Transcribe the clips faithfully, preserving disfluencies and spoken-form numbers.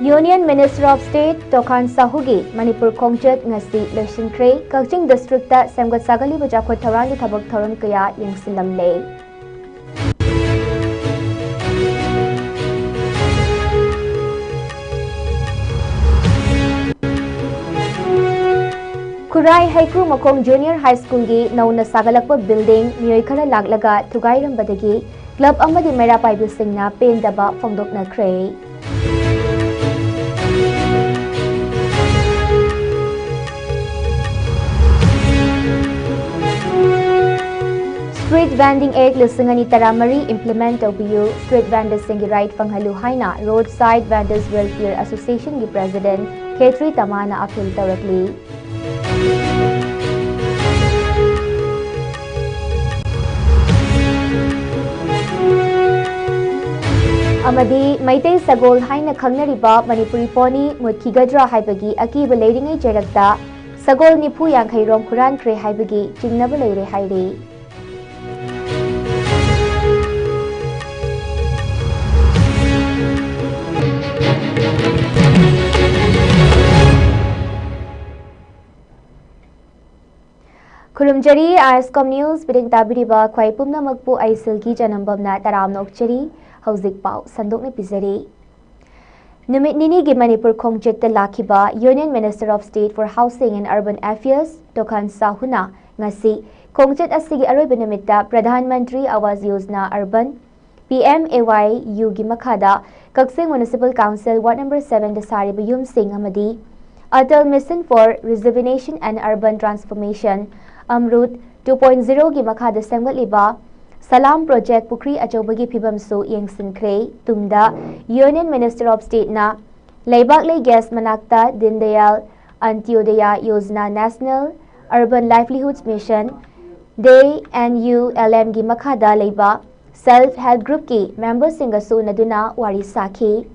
Union Minister of State ꯇꯣꯀꯥꯟ ꯁꯥꯍꯨꯒꯤ Manipur ꯈꯣꯡꯆꯠ ꯉꯁꯤ ꯂꯣꯏꯁꯤꯟꯈ꯭ꯔꯦ꯫ ꯀꯛꯆꯤꯡ districtꯇ ꯁꯦꯝꯒꯠ ꯁꯥꯒꯠꯂꯤꯕ ꯆꯥꯎꯈꯠ ꯊꯧꯔꯥꯡꯒꯤ ꯊꯕꯛ ꯊꯧꯔꯝ ꯀꯌꯥ ꯌꯦꯡꯁꯤꯜꯂꯝꯂꯦ꯫ ꯈꯨꯔꯥꯏ ꯍꯩꯀ꯭ꯔꯨ ꯃꯈꯣꯡ Junior High Schoolꯒꯤ ꯅꯧꯅ ꯁꯥꯒꯠꯂꯛꯄ building ꯃꯤꯑꯣꯏ ꯈꯔ ꯂꯥꯛꯂꯒ ꯊꯨꯒꯥꯏꯔꯝꯕꯗꯒꯤ club ꯑꯃꯗꯤ ꯃꯩꯔꯥ ꯄꯥꯏꯕꯤꯁꯤꯡꯅ ꯄꯦꯟꯗꯕ ꯐꯣꯡꯗꯣꯛꯅꯈ꯭ꯔꯦ꯫ Street Vending Act ꯂꯤꯁꯤꯡ ꯑꯅꯤ ꯇꯔꯥꯃꯔꯤ implement ꯇꯧꯕꯤꯌꯨ, street vendorꯁꯤꯡꯒꯤ right ꯐꯪꯍꯜꯂꯨ ꯍꯥꯏꯅ Roadside Vendors Welfare Associationꯒꯤ president ꯈꯦꯇ꯭ꯔꯤ ꯇꯃꯥꯅ appeal ꯇꯧꯔꯛꯂꯤ꯫ ꯑꯃꯗꯤ ꯃꯩꯇꯩ ꯁꯒꯣꯜ ꯍꯥꯏꯅ ꯈꯪꯅꯔꯤꯕ ꯃꯅꯤꯄꯨꯔꯤ pony ꯃꯨꯠꯈꯤꯒꯗ꯭ꯔꯥ ꯍꯥꯏꯕꯒꯤ ꯑꯀꯤꯕ ꯂꯩꯔꯤꯉꯩ ꯆꯩꯔꯛꯇ ꯁꯒꯣꯜ ꯅꯤꯐꯨ ꯌꯥꯡꯈꯩ ꯔꯣꯝ ꯍꯨꯔꯥꯟꯈ꯭ꯔꯦ ꯍꯥꯏꯕꯒꯤ ꯆꯤꯡꯅꯕ ꯂꯩꯔꯦ ꯍꯥꯏꯔꯤ꯫ ꯈꯨꯔꯨꯝꯖꯔꯤ, ISCOM News ꯄꯤꯔꯤꯡ ꯇꯥꯕꯤꯔꯤꯕ ꯈ꯭ꯋꯥꯏ ꯄꯨꯝꯅꯃꯛꯄꯨ ꯑꯩ ꯁꯤꯜꯀꯤ ꯆꯅꯝꯕꯝꯅ ꯇꯔꯥꯝꯅ ꯑꯣꯛꯆꯔꯤ꯫ ꯍꯧꯖꯤꯛ ꯄꯥꯎ ꯁꯟꯗꯣꯛꯅ ꯄꯤꯖꯔꯤ꯫ ꯅꯨꯃꯤꯠ ꯅꯤꯅꯤꯒꯤ ꯃꯅꯤꯄꯨꯔ ꯈꯣꯡꯆꯠꯇ ꯂꯥꯛꯈꯤꯕ Union Minister of State for Housing and Urban Affairs ꯇꯣꯀꯥꯟ ꯁꯥꯍꯨꯅ ꯉꯁꯤ ꯈꯣꯡꯆꯠ ꯑꯁꯤꯒꯤ ꯑꯔꯣꯏꯕ ꯅꯨꯃꯤꯠꯇ ꯄ꯭ꯔꯙꯥꯟ ꯃꯟꯇ꯭ꯔꯤ ꯑꯋꯥꯖ ꯌꯣꯖꯅꯥ ꯑꯔꯕꯟ, PMAYUꯒꯤ ꯃꯈꯥꯗ ꯀꯛꯆꯤꯡ Municipal Council Ward number sevenꯗ ꯁꯥꯔꯤꯕ ꯌꯨꯝꯁꯤꯡ ꯑꯃꯗꯤ Atal Mission for Rejuvenation and Urban Transformation, AMRUT two point zeroꯒꯤ ꯃꯈꯥꯗ ꯁꯦꯝꯒꯠꯂꯤꯕ ꯁꯂꯥꯝ project ꯄꯨꯈ꯭ꯔꯤ ꯑꯆꯧꯕꯒꯤ ꯐꯤꯕꯝꯁꯨ ꯌꯦꯡꯁꯤꯟꯈ꯭ꯔꯦ꯫ ꯇꯨꯡꯗ Union Minister of Stateꯅ ꯂꯩꯕꯥꯛꯂꯩ gas ꯃꯅꯥꯛꯇ ꯗꯤꯟ Dayal Antyodaya Yojana National Urban Livelihoods Mission, DANULMꯒꯤ ꯃꯈꯥꯗ ꯂꯩꯕ self help groupꯀꯤ memberꯁꯤꯡꯒꯁꯨ ꯎꯅꯗꯨꯅ ꯋꯥꯔꯤ ꯁꯥꯈꯤ꯫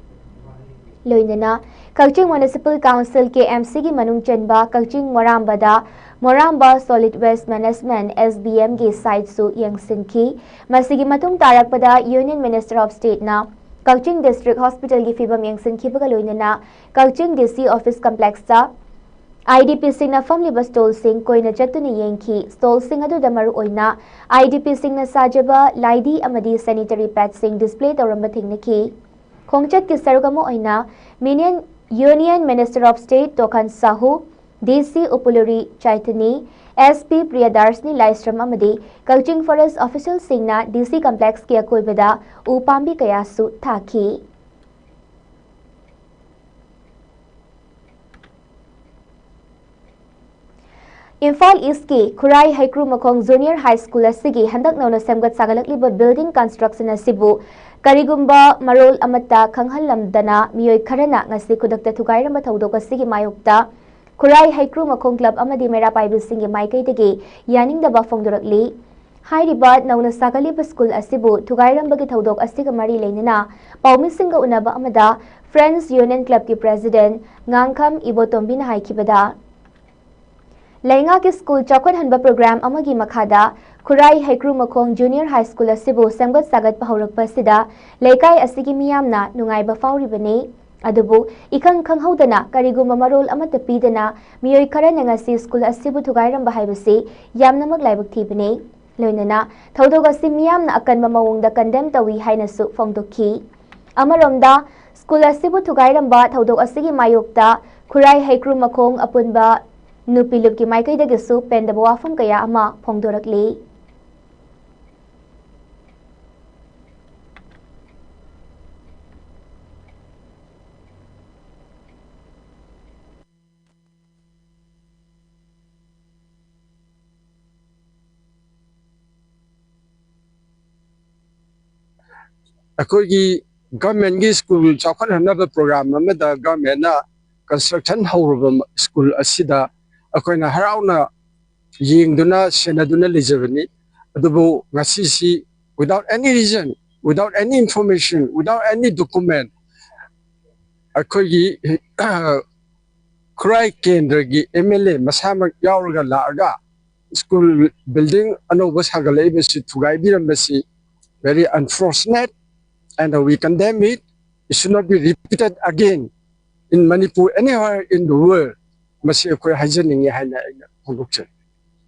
ꯂꯣꯏꯅꯅ ꯀꯛꯆꯤꯡ Municipal Council, KMCꯒꯤ ꯃꯅꯨꯡ ꯆꯟꯕ ꯀꯛꯆꯤꯡ ꯃꯣꯔꯥꯝꯕꯗ ꯃꯣꯔꯥꯝꯕ Solid Waste Management, SWMꯒꯤ siteꯁꯨ ꯌꯦꯡꯁꯤꯟꯈꯤ꯫ ꯃꯁꯤꯒꯤ ꯃꯇꯨꯡ ꯇꯥꯔꯛꯄꯗ Union Minister of Stateꯅ ꯀꯛꯆꯤꯡ ꯗꯤꯁꯇ꯭ꯔꯤꯛ ꯍꯣꯁꯄꯤꯇꯥꯜꯒꯤ ꯐꯤꯕꯝ ꯌꯦꯡꯁꯤꯟꯈꯤꯕꯒ ꯂꯣꯏꯅꯅ ꯀꯛꯆꯤꯡ ꯗꯤ ꯁꯤ ꯑꯣꯐꯤꯁ ꯀꯝꯄ꯭ꯂꯦꯛꯁꯇ ꯑꯥꯏ ꯗꯤ ꯄꯤꯁꯤꯡꯅ ꯐꯝꯂꯤꯕ ꯁ꯭ꯇꯣꯜꯁꯤꯡ ꯀꯣꯏꯅ ꯆꯠꯇꯨꯅ ꯌꯦꯡꯈꯤ꯫ ꯁ꯭ꯇꯣꯜꯁꯤꯡ ꯑꯗꯨꯗ ꯃꯔꯨꯑꯣꯏꯅ ꯑꯥꯏ ꯗꯤ ꯄꯤꯁꯤꯡꯅ ꯁꯥꯖꯕ ꯂꯥꯏꯙꯤ ꯑꯃꯗꯤ ꯁꯦꯅꯤꯇꯔꯤ ꯄꯦꯗꯁꯤꯡ ꯗꯤꯁꯄ꯭ꯂꯦ ꯇꯧꯔꯝꯕ ꯊꯦꯡꯅꯈꯤ꯫ ꯈꯣꯡꯆꯠꯀꯤ ꯁꯔꯨꯛ ꯑꯃ ꯑꯣꯏꯅ ꯃꯤꯅꯤꯌꯟ-, union minister of state ꯇꯣꯀꯥꯟ Shahu, ꯗꯤ ꯁꯤ ꯎꯄꯨꯂꯨꯔꯤ ꯆꯥꯏꯊꯅꯤ, ꯑꯦꯁ ꯄꯤ ꯄ꯭ꯔꯤꯌꯗꯥꯔꯁꯅꯤ ꯂꯥꯏꯁ꯭ꯔꯝ ꯑꯃꯗꯤ ꯀꯛꯆꯤꯡ ꯐꯣꯔꯦꯁ꯭ꯠ ꯑꯣꯐꯤꯁꯤꯌꯦꯜꯁꯤꯡꯅ ꯗꯤ ꯁꯤ ꯀꯝꯄ꯭ꯂꯦꯛꯁꯀꯤ ꯑꯀꯣꯏꯕꯗ ꯎ ꯄꯥꯝꯕꯤ ꯀꯌꯥꯁꯨ ꯊꯥꯈꯤ꯫ ꯏꯝꯐꯥꯜ ꯏꯁ꯭ꯠꯀꯤ ꯈꯨꯔꯥꯏ ꯍꯩꯀ꯭ꯔꯨ ꯃꯈꯣꯡ ꯖꯨꯅꯤꯌꯔ ꯍꯥꯏ ꯁ꯭ꯀꯨꯜ ꯑꯁꯤꯒꯤ ꯍꯟꯗꯛ ꯅꯧꯅ ꯁꯦꯝꯒꯠ ꯁꯥꯒꯠꯂꯛꯂꯤꯕ ꯕꯤꯜꯗꯤꯡ ꯀꯟꯁꯇ꯭ꯔꯛꯁꯟ ꯑꯁꯤꯕꯨ ꯀꯔꯤꯒꯨꯝꯕ ꯃꯔꯣꯜ ꯑꯃꯠꯇ ꯈꯪꯍꯜꯂꯝꯗꯅ ꯃꯤꯑꯣꯏ ꯈꯔꯅ ꯉꯁꯤ ꯈꯨꯗꯛꯇ ꯊꯨꯒꯥꯏꯔꯝꯕ ꯊꯧꯗꯣꯛ ꯑꯁꯤꯒꯤ ꯃꯥꯌꯣꯛꯇ ꯈꯨꯔꯥꯏ ꯍꯩꯀ꯭ꯔꯨ ꯃꯈꯣꯡ ꯀ꯭ꯂꯕ ꯑꯃꯗꯤ ꯃꯩꯔꯥ ꯄꯥꯏꯕꯤꯁꯤꯡꯒꯤ ꯃꯥꯏꯀꯩꯗꯒꯤ ꯌꯥꯅꯤꯡꯗꯕ ꯐꯣꯡꯗꯣꯔꯛꯂꯤ꯫ ꯍꯥꯏꯔꯤꯕ ꯅꯧꯅ ꯁꯥꯒꯠꯂꯤꯕ ꯁ꯭ꯀꯨꯜ ꯑꯁꯤꯕꯨ ꯊꯨꯒꯥꯏꯔꯝꯕꯒꯤ ꯊꯧꯗꯣꯛ ꯑꯁꯤꯒ ꯃꯔꯤ ꯂꯩꯅꯅ ꯄꯥꯎꯃꯤꯁꯤꯡꯒ ꯎꯅꯕ ꯑꯃꯗ ꯐ꯭ꯔꯦꯟꯗꯁ ꯌꯨꯅꯤꯌꯟ ꯀ꯭ꯂꯕꯀꯤ ꯄ꯭ꯔꯦꯁꯤꯗꯦꯟꯠ ꯉꯥꯡꯈꯝ ꯏꯕꯣꯇꯣꯝꯕꯤꯅ ꯍꯥꯏꯈꯤꯕꯗ, ꯂꯩꯉꯥꯛꯀꯤ ꯁ꯭ꯀꯨꯜ ꯆꯥꯎꯈꯠꯍꯟꯕ ꯄ꯭ꯔꯣꯒ꯭ꯔꯥꯝ ꯑꯃꯒꯤ ꯃꯈꯥꯗ ꯈꯨꯔꯥꯏ ꯍꯩꯀ꯭ꯔꯨ ꯃꯈꯣꯡ ꯖꯨꯅꯤꯌꯔ ꯍꯥꯏ ꯁ꯭ꯀꯨꯜ ꯑꯁꯤꯕꯨ ꯁꯦꯝꯒꯠ ꯁꯥꯒꯠꯄ ꯍꯧꯔꯛꯄ ꯑꯁꯤꯗ ꯂꯩꯀꯥꯏ ꯑꯁꯤꯒꯤ ꯃꯤꯌꯥꯝꯅ ꯅꯨꯡꯉꯥꯏꯕ ꯐꯥꯎꯔꯤꯕꯅꯤ꯫ ꯑꯗꯨꯕꯨ ꯏꯈꯪ ꯈꯪꯍꯧꯗꯅ ꯀꯔꯤꯒꯨꯝꯕ ꯃꯔꯣꯜ ꯑꯃꯠꯇ ꯄꯤꯗꯅ ꯃꯤꯑꯣꯏ ꯈꯔꯅ ꯉꯁꯤ ꯁ꯭ꯀꯨꯜ ꯑꯁꯤꯕꯨ ꯊꯨꯒꯥꯏꯔꯝꯕ ꯍꯥꯏꯕꯁꯤ ꯌꯥꯝꯅꯃꯛ ꯂꯥꯏꯕꯛ ꯊꯤꯕꯅꯤ꯫ ꯂꯣꯏꯅꯅ ꯊꯧꯗꯣꯛ ꯑꯁꯤ ꯃꯤꯌꯥꯝꯅ ꯑꯀꯟꯕ ꯃꯑꯣꯡꯗ ꯀꯟꯗꯦꯝ ꯇꯧꯏ ꯍꯥꯏꯅꯁꯨ ꯐꯣꯡꯗꯣꯛꯈꯤ꯫ ꯑꯃꯔꯣꯝꯗ, ꯁ꯭ꯀꯨꯜ ꯑꯁꯤꯕꯨ ꯊꯨꯒꯥꯏꯔꯝꯕ ꯊꯧꯗꯣꯛ ꯑꯁꯤꯒꯤ ꯃꯥꯌꯣꯛꯇ ꯈꯨꯔꯥꯏ ꯍꯩꯀ꯭ꯔꯨ ꯃꯈꯣꯡ ꯑꯄꯨꯟꯕ ꯅꯨꯄꯤ ꯂꯨꯞꯀꯤ ꯃꯥꯏꯀꯩꯗꯒꯤꯁꯨ ꯄꯦꯟꯗꯕ ꯋꯥꯐꯝ ꯀꯌꯥ ꯑꯃ ꯐꯣꯡꯗꯣꯔꯛꯂꯤ꯫ ꯑꯩꯈꯣꯏꯒꯤ ꯒꯚꯔꯟꯃꯦꯟꯠꯀꯤ ꯁ꯭ꯀꯨꯜ ꯆꯥꯎꯈꯠꯍꯟꯅꯕ ꯄ꯭ꯔꯣꯒ꯭ꯔꯥꯝ ꯑꯃꯗ ꯒꯚꯔꯟꯃꯦꯟꯠꯅ ꯀꯟꯁꯇ꯭ꯔꯛꯁꯟ ꯍꯧꯔꯕ ꯁ꯭ꯀꯨꯜ ꯑꯁꯤꯗ ꯑꯩꯈꯣꯏꯅ ꯍꯔꯥꯎꯅ ꯌꯦꯡꯗꯨꯅ ꯁꯦꯟꯅꯗꯨꯅ ꯂꯩꯖꯕꯅꯤ꯫ ꯑꯗꯨꯕꯨ ꯉꯁꯤꯁꯤ without any reason, without any information, without any document, ꯑꯩꯈꯣꯏꯒꯤ ꯈꯨꯔꯥꯏ ꯀꯦꯟꯗ꯭ꯔꯒꯤ ꯑꯦꯝ ꯑꯦꯜ ꯑꯦ ꯃꯁꯥꯃꯛ ꯌꯥꯎꯔꯒ ꯂꯥꯛꯑꯒ ꯁ꯭ꯀꯨꯜ ꯕꯤꯜꯗꯤꯡ ꯑꯅꯧꯕ ꯁꯥꯒꯠꯂꯛꯏꯕꯁꯤ ꯊꯨꯒꯥꯏꯕꯤꯔꯝꯕꯁꯤ very unfortunate꯫ and we condemn it. It should not be repeated again in Manipur, anywhere in the world. ꯃꯁꯤ ꯑꯩꯈꯣꯏ ꯍꯥꯏꯖꯅꯤꯡꯉꯤ ꯍꯥꯏꯅ ꯑꯩꯅ ꯐꯣꯡꯗꯣꯛꯆꯔꯤ꯫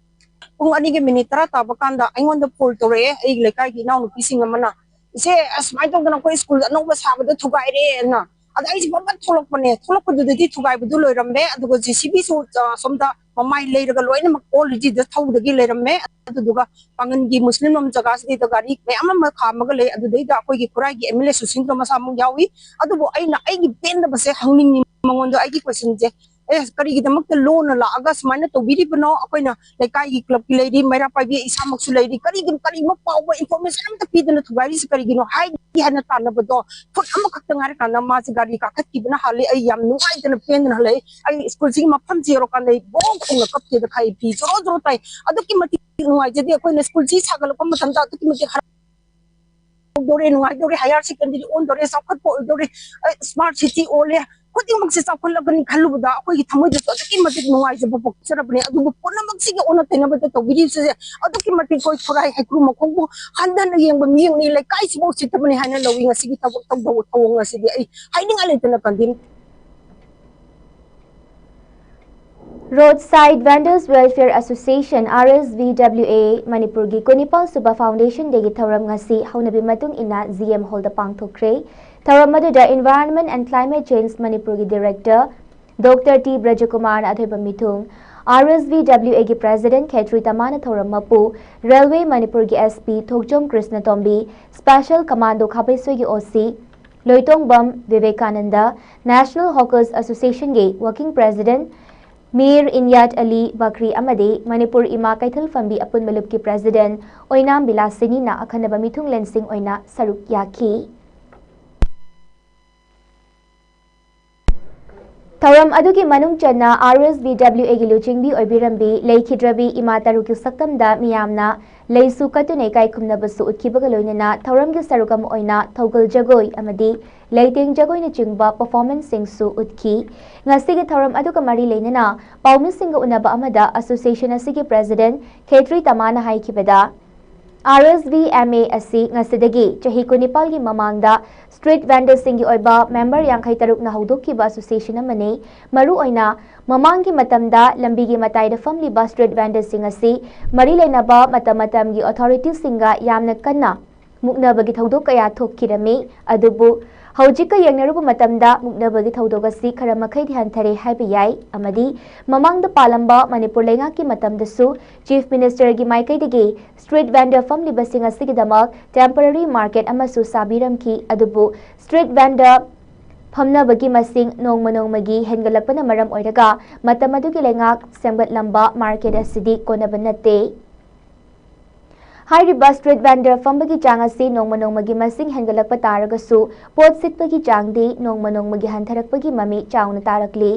ꯄꯨꯡ ꯑꯅꯤꯒꯤ ꯃꯤꯅꯤꯠ ꯇꯔꯥ ꯇꯥꯕ ꯀꯥꯟꯗ ꯑꯩꯉꯣꯟꯗ ꯐꯣꯟ ꯇꯧꯔꯛꯑꯦ ꯑꯩꯒꯤ ꯂꯩꯀꯥꯏꯒꯤ ꯏꯅꯥꯎꯅꯨꯄꯤꯁꯤꯡ ꯑꯃꯅ, "ꯏꯆꯦ, ꯑꯁꯨꯃꯥꯏꯅ ꯇꯧꯗꯅ ꯑꯩꯈꯣꯏ ꯁ꯭ꯀꯨꯜ ꯑꯅꯧꯕ ꯁꯥꯕꯗꯣ ꯊꯨꯒꯥꯏꯔꯦꯅ"꯫ ꯑꯗ ꯑꯩꯁꯦ ꯐꯠ ꯐꯠ ꯊꯣꯛꯂꯛꯄꯅꯦ꯫ ꯊꯣꯛꯂꯛꯄꯗꯨꯗꯗꯤ ꯊꯨꯒꯥꯏꯕꯗꯨ ꯂꯣꯏꯔꯝꯃꯦ, ꯑꯗꯨꯒ ꯖꯦ ꯁꯤ ꯕꯤꯁꯨ, ꯑ, ꯁꯣꯝꯗ ꯃꯃꯥꯏ ꯂꯩꯔꯒ ꯂꯣꯏꯅꯃꯛ already ꯗ ꯊꯧꯗꯒꯤ ꯂꯩꯔꯝꯃꯦ꯫ ꯑꯗꯨꯗꯨꯒ ꯄꯥꯡꯒꯟꯒꯤ ꯃꯨꯁꯂꯤꯝ ꯂꯝ ꯖꯒꯥꯁꯤꯗꯩꯗ ꯒꯥꯔꯤ ꯃꯌꯥꯝ ꯑꯃ ꯈꯥꯝꯃꯒ ꯂꯩ꯫ ꯑꯗꯨꯗꯩꯗ ꯑꯩꯈꯣꯏꯒꯤ ꯈꯨꯔꯥꯏꯒꯤ ꯑꯦꯝ ꯑꯦꯜ ꯑꯦ ꯁꯨꯁꯤꯟꯗ꯭ꯔ ꯃꯁꯥꯃꯛ ꯌꯥꯎꯏ꯫ ꯑꯗꯨꯕꯨ ꯑꯩꯅ ꯑꯩꯒꯤ ꯄꯦꯟꯗꯕꯁꯦ ꯍꯪꯅꯤꯡꯉꯤ ꯃꯉꯣꯟꯗ, ꯑꯩꯒꯤ ꯀꯣꯏꯁꯟꯁꯦ, "ꯑꯦ, ꯀꯔꯤꯒꯤꯗꯃꯛꯇ ꯂꯣꯅ ꯂꯥꯛꯑꯒ ꯁꯨꯃꯥꯏꯅ ꯇꯧꯕꯤꯔꯤꯕꯅꯣ? ꯑꯩꯈꯣꯏꯅ ꯂꯩꯀꯥꯏꯒꯤ ꯀ꯭ꯂꯕꯀꯤ ꯂꯩꯔꯤ, ꯃꯩꯔꯥ ꯄꯥꯏꯕꯤ ꯏꯁꯥꯃꯛꯁꯨ ꯂꯩꯔꯤ, ꯀꯔꯤꯒꯤ, ꯀꯔꯤꯃ ꯐꯥꯎꯕ ꯏꯟꯐꯣꯔꯃꯦꯁꯟ ꯑꯝꯇ ꯄꯤꯗꯅ ꯊꯨꯒꯥꯏꯔꯤꯁꯤ ꯀꯔꯤꯒꯤꯅꯣ?" ꯍꯥꯏꯒꯦ ꯍꯥꯏꯅ ꯇꯥꯟꯅꯕꯗꯣ ꯐꯨꯠ ꯑꯃꯈꯛꯇ ꯉꯥꯏꯔꯀꯥꯟꯗ ꯃꯥꯁꯦ ꯒꯥꯔꯤ ꯀꯥꯈꯠꯈꯤꯕꯅ ꯍꯥꯜꯂꯤ꯫ ꯑꯩ ꯌꯥꯝ ꯅꯨꯡꯉꯥꯏꯇꯅ ꯄꯦꯟꯗꯅ ꯍꯜꯂꯛꯏ꯫ ꯑꯩ ꯁ꯭ꯀꯨꯜꯁꯤꯒꯤ ꯃꯐꯝꯁꯤ ꯌꯧꯔꯀꯥꯟꯗ ꯑꯩ ꯕꯣꯡ ꯈꯣꯡꯅ ꯀꯞꯀꯦꯗ ꯈꯥꯏ, ꯐꯤ ꯖꯣꯔꯣ ꯖꯣꯔꯣ ꯇꯥꯏ꯫ ꯑꯗꯨꯛꯀꯤ ꯃꯇꯤꯛ ꯅꯨꯡꯉꯥꯏꯖꯗꯦ꯫ ꯑꯩꯈꯣꯏꯅ ꯁ꯭ꯀꯨꯜꯁꯤ ꯁꯥꯒꯠꯂꯛꯄ ꯃꯇꯝꯗ ꯑꯗꯨꯛꯀꯤ ꯃꯇꯤꯛ ꯍꯔꯥꯎꯗꯧꯔꯦ, ꯅꯨꯡꯉꯥꯏꯗꯧꯔꯦ, ꯍꯥꯌꯔ ꯁꯦꯀꯦꯟꯗꯔꯤ ꯑꯣꯟꯗꯧꯔꯦ, ꯆꯥꯎꯈꯠꯄ ꯑꯣꯏꯗꯧꯔꯦ, ꯑꯩ ꯁ꯭ꯃꯥꯔꯠ ꯁꯤꯇꯤ ꯑꯣꯜꯂꯦ, ꯈꯨꯗꯤꯡꯃꯛꯁꯦ ꯆꯥꯎꯈꯠꯂꯛꯀꯅꯤ ꯈꯜꯂꯨꯕꯗ ꯑꯩꯈꯣꯏꯒꯤ ꯊꯃꯣꯏꯗꯁꯨ ꯑꯗꯨꯛꯀꯤ ꯃꯇꯤꯛ ꯅꯨꯡꯉꯥꯏꯖꯕ ꯄꯣꯛꯆꯔꯕꯅꯦ꯫ ꯑꯗꯨꯕꯨ ꯄꯨꯝꯅꯃꯛꯁꯤꯒꯤ ꯑꯣꯟꯅ ꯇꯩꯅꯕꯗ ꯇꯧꯕꯤꯔꯤꯕꯁꯦ ꯑꯗꯨꯛꯀꯤ ꯃꯇꯤꯛ ꯑꯩꯈꯣꯏ ꯈꯨꯔꯥꯏ ꯍꯩꯀ꯭ꯔꯨ ꯃꯈꯣꯡꯕꯨ ꯍꯟꯊꯅ ꯌꯦꯡꯕ ꯃꯤꯠꯌꯦꯡꯅꯤ꯫ ꯂꯩꯀꯥꯏꯁꯤꯕꯨ ꯎꯁꯤꯠꯇꯕꯅꯤ ꯍꯥꯏꯅ ꯂꯧꯏ꯫ ꯉꯁꯤꯒꯤ ꯊꯕꯛ ꯇꯧꯗꯧꯕ ꯊꯧꯑꯣꯡ ꯑꯁꯤꯗꯤ ꯑꯩ ꯍꯥꯏꯅꯤꯡꯉꯥꯏ ꯂꯩꯇꯅ condemn. Roadside Vendors Welfare Association, R S V W A, ꯃꯅꯤꯄꯨꯔꯒꯤ ꯀꯨꯟꯅꯤꯄꯥꯜ ꯁꯨꯕ Foundation Dayꯒꯤ ꯊꯧꯔꯝ ꯉꯁꯤ ꯍꯧꯅꯕꯤ ꯃꯇꯨꯡ ꯏꯟꯅ ꯖꯤ ꯑꯦꯝ ꯍꯣꯜꯗ ꯄꯥꯡꯊꯣꯛꯈ꯭ꯔꯦ꯫ ꯊꯧꯔꯝ ꯑꯗꯨꯗ Environment and Climate Change ꯃꯅꯤꯄꯨꯔꯒꯤ Director ꯗꯣꯛꯇꯔ ꯇꯤ ꯕ꯭ꯔꯖꯀꯨꯃꯥꯔꯅ ꯑꯊꯣꯏꯕ ꯃꯤꯊꯨꯡ, R S V W Aꯒꯤ President ꯈꯦꯇ꯭ꯔꯤ ꯇꯃꯥꯅ ꯊꯧꯔꯝ ꯃꯄꯨ, Railway ꯃꯅꯤꯄꯨꯔꯒꯤ S P ꯊꯣꯛꯆꯣꯝ ꯀ꯭ꯔꯤꯁꯅꯇꯣꯝꯕꯤ, Special Commando ꯈꯥꯕꯩꯁꯣꯏꯒꯤ O C ꯂꯣꯏꯇꯣꯡꯕꯝ Vivekananda, National Hawkers Associationꯒꯤ Working President ꯃꯤꯔ ꯏꯟꯌꯥꯠ ꯑꯂꯤ ꯕꯀ꯭ꯔꯤ ꯑꯃꯗꯤ ꯃꯅꯤꯄꯨꯔ ꯏꯃꯥ ꯀꯩꯊꯦꯜ ꯐꯝꯕꯤ ꯑꯄꯨꯟꯕ ꯂꯨꯞꯀꯤ President ꯑꯣꯏꯅꯥꯝ ꯕꯤꯂꯥꯁꯤꯅꯤꯅ ꯑꯈꯟꯅꯕ ꯃꯤꯊꯨꯡꯂꯦꯟꯁꯤꯡ ꯑꯣꯏꯅ ꯁꯔꯨꯛ ꯌꯥꯈꯤ꯫ ꯊꯧꯔꯝ ꯑꯗꯨꯒꯤ ꯃꯅꯨꯡ ꯆꯟꯅ R S V W Aꯒꯤ ꯂꯨꯆꯤꯡꯕꯤ ꯑꯣꯏꯕꯤꯔꯝꯕꯤ ꯂꯩꯈꯤꯗ꯭ꯔꯕꯤ ꯏꯃꯥ ꯇꯔꯨꯛꯀꯤ ꯁꯛꯇꯝꯗ ꯃꯤꯌꯥꯝꯅ ꯂꯩꯁꯨ ꯀꯠꯇꯨꯅ ꯏꯀꯥꯏ ꯈꯨꯝꯅꯕꯁꯨ ꯎꯠꯈꯤꯕꯒ ꯂꯣꯏꯅꯅ ꯊꯧꯔꯝꯒꯤ ꯁꯔꯨꯛ ꯑꯃ ꯑꯣꯏꯅ ꯊꯧꯒꯜ ꯖꯒꯣꯏ ꯑꯃꯗꯤ ꯂꯩꯇꯦꯡ ꯖꯒꯣꯏꯅꯆꯤꯡꯕ performanceꯁꯤꯡꯁꯨ ꯎꯠꯈꯤ꯫ ꯉꯁꯤꯒꯤ ꯊꯧꯔꯝ ꯑꯗꯨꯒ ꯃꯔꯤ ꯂꯩꯅꯅ ꯄꯥꯎꯃꯤꯁꯤꯡꯒ ꯎꯅꯕ ꯑꯃꯗ association ꯑꯁꯤꯒꯤ President ꯈꯦꯇ꯭ꯔꯤ ꯇꯃꯥꯅ ꯍꯥꯏꯈꯤꯕꯗ, RSVMA ꯑꯁꯤ ꯉꯁꯤꯗꯒꯤ ꯆꯍꯤ ꯀꯨꯟꯅꯤꯄꯥꯜꯒꯤ ꯃꯃꯥꯡꯗ street vendorꯁꯤꯡꯒꯤ ꯑꯣꯏꯕ member ꯌꯥꯡꯈꯩ ꯇꯔꯨꯛꯅ ꯍꯧꯗꯣꯛꯈꯤꯕ association ꯑꯃꯅꯤ꯫ ꯃꯔꯨꯑꯣꯏꯅ ꯃꯃꯥꯡꯒꯤ ꯃꯇꯝꯗ ꯂꯝꯕꯤꯒꯤ ꯃꯇꯥꯏꯗ ꯐꯝꯂꯤꯕ street vendorꯁꯤꯡ ꯑꯁꯤ ꯃꯔꯤ ꯂꯩꯅꯕ ꯃꯇꯝ ꯃꯇꯝꯒꯤ authorityꯁꯤꯡꯒ ꯌꯥꯝꯅ ꯀꯟꯅ ꯃꯨꯛꯅꯕꯒꯤ ꯊꯧꯗꯣꯛ ꯀꯌꯥ ꯊꯣꯛꯈꯤꯔꯝꯃꯤ꯫ ꯑꯗꯨꯕꯨ ꯍꯧꯖꯤꯛꯀ ꯌꯦꯡꯅꯔꯨꯕ ꯃꯇꯝꯗ ꯃꯨꯛꯅꯕꯒꯤ ꯊꯧꯗꯣꯛ ꯑꯁꯤ ꯈꯔ ꯃꯈꯩꯗꯤ ꯍꯟꯊꯔꯦ ꯍꯥꯏꯕ ꯌꯥꯏ꯫ ꯑꯃꯗꯤ ꯃꯃꯥꯡꯗ ꯄꯥꯜꯂꯝꯕ ꯃꯅꯤꯄꯨꯔ ꯂꯩꯉꯥꯛꯀꯤ ꯃꯇꯝꯗꯁꯨ Chief Ministerꯒꯤ ꯃꯥꯏꯀꯩꯗꯒꯤ street vendor ꯐꯝꯂꯤꯕꯁꯤꯡ ꯑꯁꯤꯒꯤꯗꯃꯛ temporary market ꯑꯃꯁꯨ ꯁꯥꯕꯤꯔꯝꯈꯤ꯫ ꯑꯗꯨꯕꯨ street vendor ꯐꯝꯅꯕꯒꯤ ꯃꯁꯤꯡ ꯅꯣꯡꯃ ꯅꯣꯡꯃꯒꯤ ꯍꯦꯟꯒꯠꯂꯛꯄꯅ ꯃꯔꯝ ꯑꯣꯏꯔꯒ ꯃꯇꯝ ꯑꯗꯨꯒꯤ ꯂꯩꯉꯥꯛ ꯁꯦꯝꯒꯠꯂꯝꯕ market ꯑꯁꯤꯗꯤ ꯀꯣꯟꯅꯕ ꯅꯠꯇꯦ꯫ ꯍꯥꯏꯔꯤꯕ street vendor ꯐꯝꯕꯒꯤ ꯆꯥꯡ ꯑꯁꯤ ꯅꯣꯡꯃ ꯅꯣꯡꯃꯒꯤ ꯃꯁꯤꯡ ꯍꯦꯟꯒꯠꯂꯛꯄ ꯇꯥꯔꯒꯁꯨ ꯄꯣꯠ ꯁꯤꯠꯄꯒꯤ ꯆꯥꯡꯗꯤ ꯅꯣꯡꯃ ꯅꯣꯡꯃꯒꯤ ꯍꯟꯊꯔꯛꯄꯒꯤ ꯃꯃꯤ ꯆꯥꯎꯅ ꯇꯥꯔꯛꯂꯤ꯫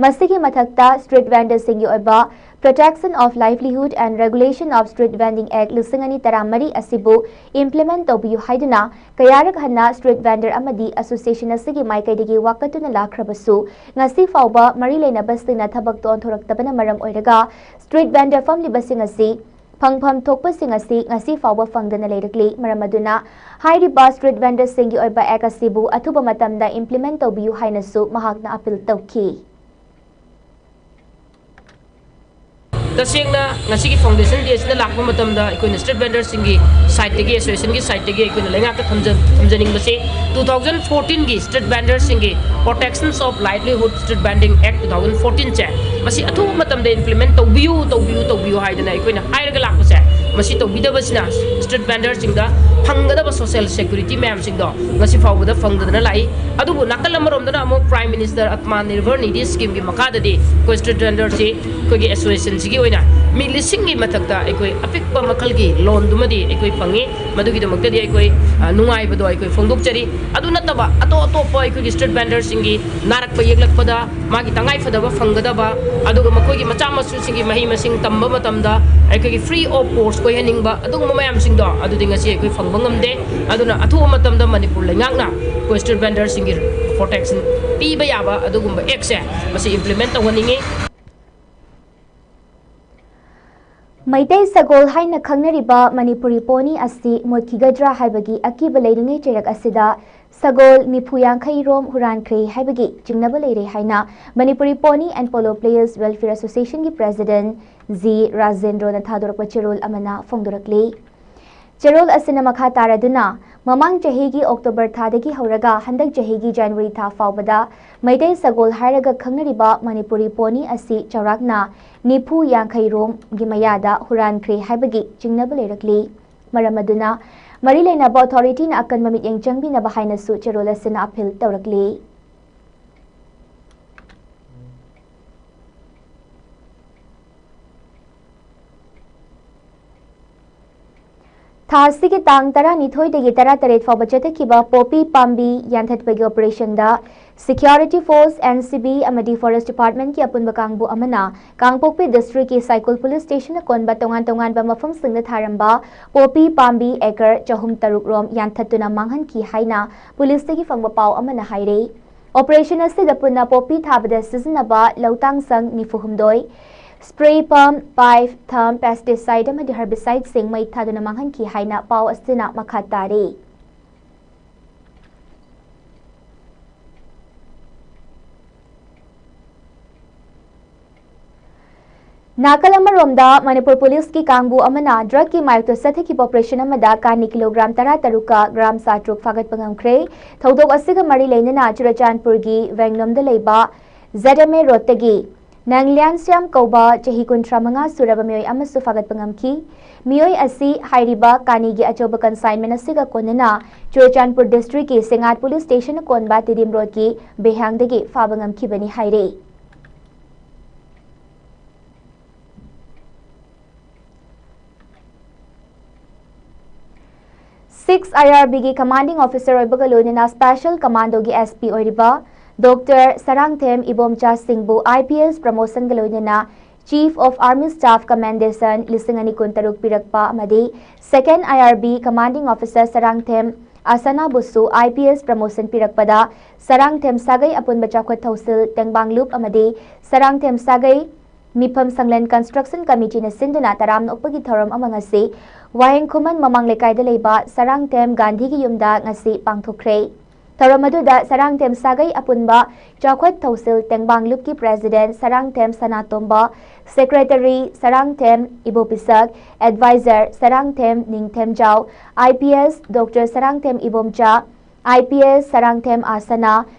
ꯃꯁꯤꯒꯤ ꯃꯊꯛꯇ street vendorꯁꯤꯡꯒꯤ ꯑꯣꯏꯕ Protection of Livelihood and Regulation of Street Vending Act ꯂꯤꯁꯤꯡ ꯑꯅꯤ ꯇꯔꯥꯃꯔꯤ ꯑꯁꯤꯕꯨ implement ꯇꯧꯕꯤꯌꯨ ꯍꯥꯏꯗꯨꯅ ꯀꯌꯥꯔꯛ ꯍꯟꯅ street vendor ꯑꯃꯗꯤ association ꯑꯁꯤꯒꯤ ꯃꯥꯏꯀꯩꯗꯒꯤ ꯋꯥꯀꯠꯇꯨꯅ ꯂꯥꯛꯈ꯭ꯔꯕꯁꯨ, ꯉꯁꯤ ꯐꯥꯎꯕ ꯃꯔꯤ ꯂꯩꯅꯕꯁꯤꯡꯅ ꯊꯕꯛꯇ ꯑꯣꯟꯊꯣꯔꯛꯇꯕꯅ ꯃꯔꯝ ꯑꯣꯏꯔꯒ street vendor ꯐꯝꯂꯤꯕꯁꯤꯡ ꯑꯁꯤ ꯐꯪꯐꯝ ꯊꯣꯛꯄꯁꯤꯡ ꯑꯁꯤ ꯉꯁꯤ ꯐꯥꯎꯕ ꯐꯪꯗꯅ ꯂꯩꯔꯛꯂꯤ꯫ ꯃꯔꯝ ꯑꯗꯨꯅ ꯍꯥꯏꯔꯤꯕ street vendorꯁꯤꯡꯒꯤ ꯑꯣꯏꯕ act ꯑꯁꯤꯕꯨ ꯑꯊꯨꯕ ꯃꯇꯝꯗ implement ꯇꯧꯕꯤꯌꯨ ꯍꯥꯏꯅꯁꯨ ꯃꯍꯥꯛꯅ appeal ꯇꯧꯈꯤ꯫ ꯇꯁꯦꯡꯅ ꯉꯁꯤꯒꯤ foundation day ꯑꯁꯤꯗ ꯂꯥꯛꯄ ꯃꯇꯝꯗ ꯑꯩꯈꯣꯏꯅ street vendorꯁꯤꯡꯒꯤ sideꯇꯒꯤ, associationꯒꯤ sideꯇꯒꯤ ꯑꯩꯈꯣꯏꯅ ꯂꯩꯉꯥꯛꯇ ꯊꯝꯖ-, ꯊꯝꯖꯅꯤꯡꯕꯁꯤ two thousand fourteenꯒꯤ street vendorꯁꯤꯡꯒꯤ Protections of Livelihood Street Vending Act two thousand fourteenꯁꯦ ꯃꯁꯤ ꯑꯊꯨꯕ ꯃꯇꯝꯗ implement ꯇꯧꯕꯤꯌꯨ, ꯇꯧꯕꯤꯌꯨ, ꯇꯧꯕꯤꯌꯨ ꯍꯥꯏꯗꯅ ꯑꯩꯈꯣꯏꯅ ꯍꯥꯏꯔꯒ ꯂꯥꯛꯄꯁꯦ, ꯃꯁꯤ ꯇꯧꯕꯤꯗꯕꯁꯤꯅ street vendorꯁꯤꯡꯗ ꯐꯪꯒꯗꯕ social security ꯃꯌꯥꯝꯁꯤꯡꯗꯣ ꯉꯁꯤ ꯐꯥꯎꯕꯗ ꯐꯪꯗꯗꯅ ꯂꯥꯛꯏ꯫ ꯑꯗꯨꯕꯨ ꯅꯥꯀꯜ ꯑꯃꯔꯣꯝꯗꯅ ꯑꯃꯨꯛ Prime Minister Atmanirbhar Nidhi Schemeꯒꯤ ꯃꯈꯥꯗꯗꯤ ꯑꯩꯈꯣꯏ street vendorꯁꯤ ꯑꯩꯈꯣꯏꯒꯤ associationꯁꯤꯒꯤ ꯑꯣꯏꯅ ꯃꯤ ꯂꯤꯁꯤꯡꯒꯤ ꯃꯊꯛꯇ ꯑꯩꯈꯣꯏ ꯑꯄꯤꯛꯄ ꯃꯈꯜꯒꯤ loanꯗꯨꯃꯗꯤ ꯑꯩꯈꯣꯏ ꯐꯪꯉꯤ꯫ ꯃꯗꯨꯒꯤꯗꯃꯛꯇꯗꯤ ꯑꯩꯈꯣꯏ, ꯑ, ꯅꯨꯡꯉꯥꯏꯕꯗꯣ ꯑꯩꯈꯣꯏ ꯐꯣꯡꯗꯣꯛꯆꯔꯤ꯫ ꯑꯗꯨ ꯅꯠꯇꯕ ꯑꯇꯣꯞ ꯑꯇꯣꯞꯄ ꯑꯩꯈꯣꯏꯒꯤ street vendorꯁꯤꯡꯒꯤ ꯅꯥꯔꯛꯄ ꯌꯦꯛꯂꯛꯄꯗ ꯃꯥꯒꯤ ꯇꯉꯥꯏ ꯐꯗꯕ ꯐꯪꯒꯗꯕ, ꯑꯗꯨꯒ ꯃꯈꯣꯏꯒꯤ ꯃꯆꯥ ꯃꯁꯨꯁꯤꯡꯒꯤ ꯃꯍꯩ ꯃꯁꯤꯡ ꯇꯝꯕ ꯃꯇꯝꯗ ꯑꯩꯈꯣꯏꯒꯤ free of cost ꯑꯣꯏꯍꯟꯅꯤꯡꯕ ꯑꯗꯨꯒꯨꯝꯕ ꯃꯌꯥꯝꯁꯤꯡꯗꯣ ꯑꯗꯨꯗꯤ ꯉꯁꯤ ꯑꯩꯈꯣꯏ ꯐꯪꯕ ꯉꯝꯗꯦ꯫ ꯑꯗꯨꯅ ꯑꯊꯨꯕ ꯃꯇꯝꯗ ꯃꯅꯤꯄꯨꯔ ꯂꯩꯉꯥꯛꯅ ꯑꯩꯈꯣꯏ street vendorꯁꯤꯡꯒꯤ protection ꯄꯤꯕ ꯌꯥꯕ ꯑꯗꯨꯒꯨꯝꯕ actꯁꯦ ꯃꯁꯤ implement ꯇꯧꯍꯟꯅꯤꯡꯉꯤ꯫ ꯃꯩꯇꯩ ꯁꯒꯣꯜ ꯍꯥꯏꯅ ꯈꯪꯅꯔꯤꯕ ꯃꯅꯤꯄꯨꯔꯤ ꯄꯣꯅꯤ ꯑꯁꯤ ꯃꯨꯠꯈꯤꯒꯗ꯭ꯔꯥ ꯍꯥꯏꯕꯒꯤ ꯑꯀꯤꯕ ꯂꯩꯔꯤꯉꯩ ꯆꯩꯔꯛ ꯑꯁꯤꯗ ꯁꯒꯣꯜ ꯅꯤꯐꯨ ꯌꯥꯡꯈꯩ ꯔꯣꯝ ꯍꯨꯔꯥꯟꯈ꯭ꯔꯦ ꯍꯥꯏꯕꯒꯤ ꯆꯤꯡꯅꯕ ꯂꯩꯔꯦ ꯍꯥꯏꯅ Manipuri Pony and Polo Players Welfare Association ꯒꯤ President ꯖꯤ ꯔꯥꯖꯦꯟꯗ꯭ꯔꯣꯅ ꯊꯥꯗꯣꯔꯛꯄ ꯆꯦꯔꯣꯜ ꯑꯃꯅ ꯐꯣꯡꯗꯣꯔꯛꯂꯤ꯫ ꯆꯦꯔꯣꯜ ꯑꯁꯤꯅ ꯃꯈꯥ ꯇꯥꯔꯗꯨꯅ, ꯃꯃꯥꯡ ꯆꯍꯤꯒꯤ October ꯊꯥꯗꯒꯤ ꯍꯧꯔꯒ ꯍꯟꯗꯛ ꯆꯍꯤꯒꯤ January ꯊꯥ ꯐꯥꯎꯕꯗ ꯃꯩꯇꯩ ꯁꯒꯣꯜ ꯍꯥꯏꯔꯒ ꯈꯪꯅꯔꯤꯕ ꯃꯅꯤꯄꯨꯔꯤ ꯄꯣꯅꯤ ꯑꯁꯤ ꯆꯥꯎꯔꯥꯛꯅ ꯅꯤꯐꯨ ꯌꯥꯡꯈꯩ ꯔꯣꯝꯒꯤ ꯃꯌꯥꯗ ꯍꯨꯔꯥꯟꯈ꯭ꯔꯦ ꯍꯥꯏꯕꯒꯤ ꯆꯤꯡꯅꯕ ꯂꯩꯔꯛꯂꯤ꯫ ꯃꯔꯝ ꯑꯗꯨꯅ ꯃꯔꯤ ꯂꯩꯅꯕ authority ꯅ ꯑꯀꯟꯕ ꯃꯤꯠꯌꯦꯡ ꯆꯪꯕꯤꯅꯕ ꯍꯥꯏꯅꯁꯨ ꯆꯦꯔꯣꯜ ꯑꯁꯤꯅ appeal ꯇꯧꯔꯛꯂꯤ꯫ ꯊꯥ ꯑꯁꯤꯒꯤ ꯇꯥꯡ ꯇꯔꯥꯅꯤꯊꯣꯏꯗꯒꯤ ꯇꯔꯥꯇꯔꯦꯠ ꯐꯥꯎꯕ ꯆꯠꯊꯈꯤꯕ ꯄꯣꯄꯤ ꯄꯥꯝꯕꯤ ꯌꯥꯟꯊꯠꯄꯒꯤ operation ꯗ Security Force, N C B ꯑꯃꯗꯤ Forest Department ꯀꯤ ꯑꯄꯨꯟꯕ ꯀꯥꯡꯕꯨ ꯑꯃꯅ ꯀꯥꯡꯄꯣꯛꯄꯤ district ꯀꯤ ꯁꯥꯏꯀꯨꯜ police station ꯅ ꯀꯣꯟꯕ ꯇꯣꯉꯥꯟ ꯇꯣꯉꯥꯟꯕ ꯃꯐꯝꯁꯤꯡꯗ ꯊꯥꯔꯝꯕ ꯄꯣꯄꯤ ꯄꯥꯝꯕꯤ acre ꯆꯍꯨꯝ ꯇꯔꯨꯛ ꯔꯣꯝ ꯌꯥꯟꯊꯠꯇꯨꯅ ꯃꯥꯡꯍꯟꯈꯤ ꯍꯥꯏꯅ police ꯇꯒꯤ ꯐꯪꯕ ꯄꯥꯎ ꯑꯃꯅ ꯍꯥꯏꯔꯤ꯫ Operation ꯑꯁꯤꯗ ꯄꯨꯟꯅ ꯄꯣꯄꯤ ꯊꯥꯕꯗ ꯁꯤꯖꯤꯟꯅꯕ ꯂꯧꯇꯥꯡꯁꯪ ꯅꯤꯐꯨ ꯍꯨꯝꯗꯣꯏ, spray pump, pipe, thumb, pesticide ꯑꯃꯗꯤ herbicide ꯁꯤꯡ ꯃꯩ ꯊꯥꯗꯨꯅ ꯃꯥꯡꯍꯟꯈꯤ ꯍꯥꯏꯅ ꯄꯥꯎ ꯑꯁꯤꯅ ꯃꯈꯥ ꯇꯥꯔꯤ꯫ ꯅꯥꯀꯜ ꯑꯃꯔꯣꯝꯗ, ꯃꯅꯤꯄꯨꯔ police ꯀꯤ ꯀꯥꯡꯕꯨ ꯑꯃꯅ drug ꯀꯤ ꯃꯥꯌꯣꯛꯇ ꯆꯠꯊꯈꯤꯕ operation ꯑꯃꯗ ꯀꯥꯅꯤ kilogram ꯇꯔꯥ ꯇꯔꯨꯛꯀ gram ꯆꯥꯇ꯭ꯔꯨꯛ ꯐꯥꯒꯠꯄ ꯉꯝꯈ꯭ꯔꯦ꯫ ꯊꯧꯗꯣꯛ ꯑꯁꯤꯒ ꯃꯔꯤ ꯂꯩꯅꯅ ꯆꯨꯔꯆꯥꯟꯄꯨꯔꯒꯤ ꯋꯦꯡꯂꯣꯝꯗ ꯂꯩꯕ Z M A road ꯇꯒꯤ ꯅꯪꯂꯤꯌꯥꯟꯁ꯭ꯌꯥꯝ ꯀꯧꯕ ꯆꯍꯤ ꯀꯨꯟꯊ꯭ꯔꯥ ꯃꯉꯥ ꯁꯨꯔꯕ ꯃꯤꯑꯣꯏ ꯑꯃꯁꯨ ꯐꯥꯒꯠꯄ ꯉꯝꯈꯤ꯫ ꯃꯤꯑꯣꯏ ꯑꯁꯤ ꯍꯥꯏꯔꯤꯕ ꯀꯥꯅꯤꯒꯤ ꯑꯆꯧꯕ consignment ꯑꯁꯤꯒ ꯀꯣꯟꯅꯅ ꯆꯨꯔꯆꯥꯟꯄꯨꯔ district ꯀꯤ ꯁꯦꯉꯥꯠ police station ꯅ ꯀꯣꯟꯕ ꯇꯤꯗꯤꯝ road ꯀꯤ ꯕꯦꯍꯥꯡꯗꯒꯤ ꯐꯥꯕ ꯉꯝꯈꯤꯕꯅꯤ ꯍꯥꯏꯔꯤ꯫ Six I R B ꯒꯤ commanding officer ꯑꯣꯏꯕꯒ ꯂꯣꯏꯅꯅ special commando ꯒꯤ S P ꯑꯣꯏꯔꯤꯕ Doctor Sarangthem Ibomcha ꯁꯤꯡꯕꯨ I P S promotion ꯒ ꯂꯣꯏꯅꯅ Chief of Army Staff Commendation ꯂꯤꯁꯤꯡ ꯑꯅꯤ ꯀꯨꯟꯇꯔꯨꯛ ꯄꯤꯔꯛꯄ ꯑꯃꯗꯤ Second I R B commanding officer Sarangthem ꯑꯁꯅꯥꯕꯨꯁꯨ I P S promotion ꯄꯤꯔꯛꯄꯗ Sarangthem ꯁꯥꯒꯩ ꯑꯄꯨꯟꯕ ꯆꯥꯎꯈꯠ ꯊꯧꯁꯤꯜ ꯇꯦꯡꯕꯥꯡꯂꯨꯞ ꯑꯃꯗꯤ ꯁꯔꯥꯡꯊꯦꯝ ꯁꯥꯒꯩ ꯃꯤꯐꯝ ꯁꯪꯂꯦꯟ ꯀꯟꯁꯇ꯭ꯔꯛꯁꯟ ꯀꯃꯤꯇꯤꯅ ꯁꯤꯟꯗꯨꯅ ꯇꯔꯥꯝꯅ ꯑꯣꯛꯄꯒꯤ ꯊꯧꯔꯝ ꯑꯃ ꯉꯁꯤ ꯋꯥꯍꯦꯡ ꯈꯨꯃꯟ ꯃꯃꯥꯡ ꯂꯩꯀꯥꯏꯗ ꯂꯩꯕ ꯁꯔꯥꯡꯊꯦꯝ ꯒꯥꯟꯙꯤꯒꯤ ꯌꯨꯝꯗ ꯉꯁꯤ ꯄꯥꯡꯊꯣꯛꯈ꯭ꯔꯦ꯫ ꯊꯧꯔꯝ ꯑꯗꯨꯗ ꯁꯔꯥꯡꯊꯦꯝ ꯁꯥꯒꯩ ꯑꯄꯨꯟꯕ ꯆꯥꯎꯈꯠ ꯊꯧꯁꯤꯜ ꯇꯦꯡꯕꯥꯡ ꯂꯨꯞꯀꯤ president Sarangthem Sanatomba, secretary Sarangthem Ibopishak, adviser Sarangthem Ningthemjao, I P S doctor Sarangthem Ibomcha, I P S Sarangthem Asna,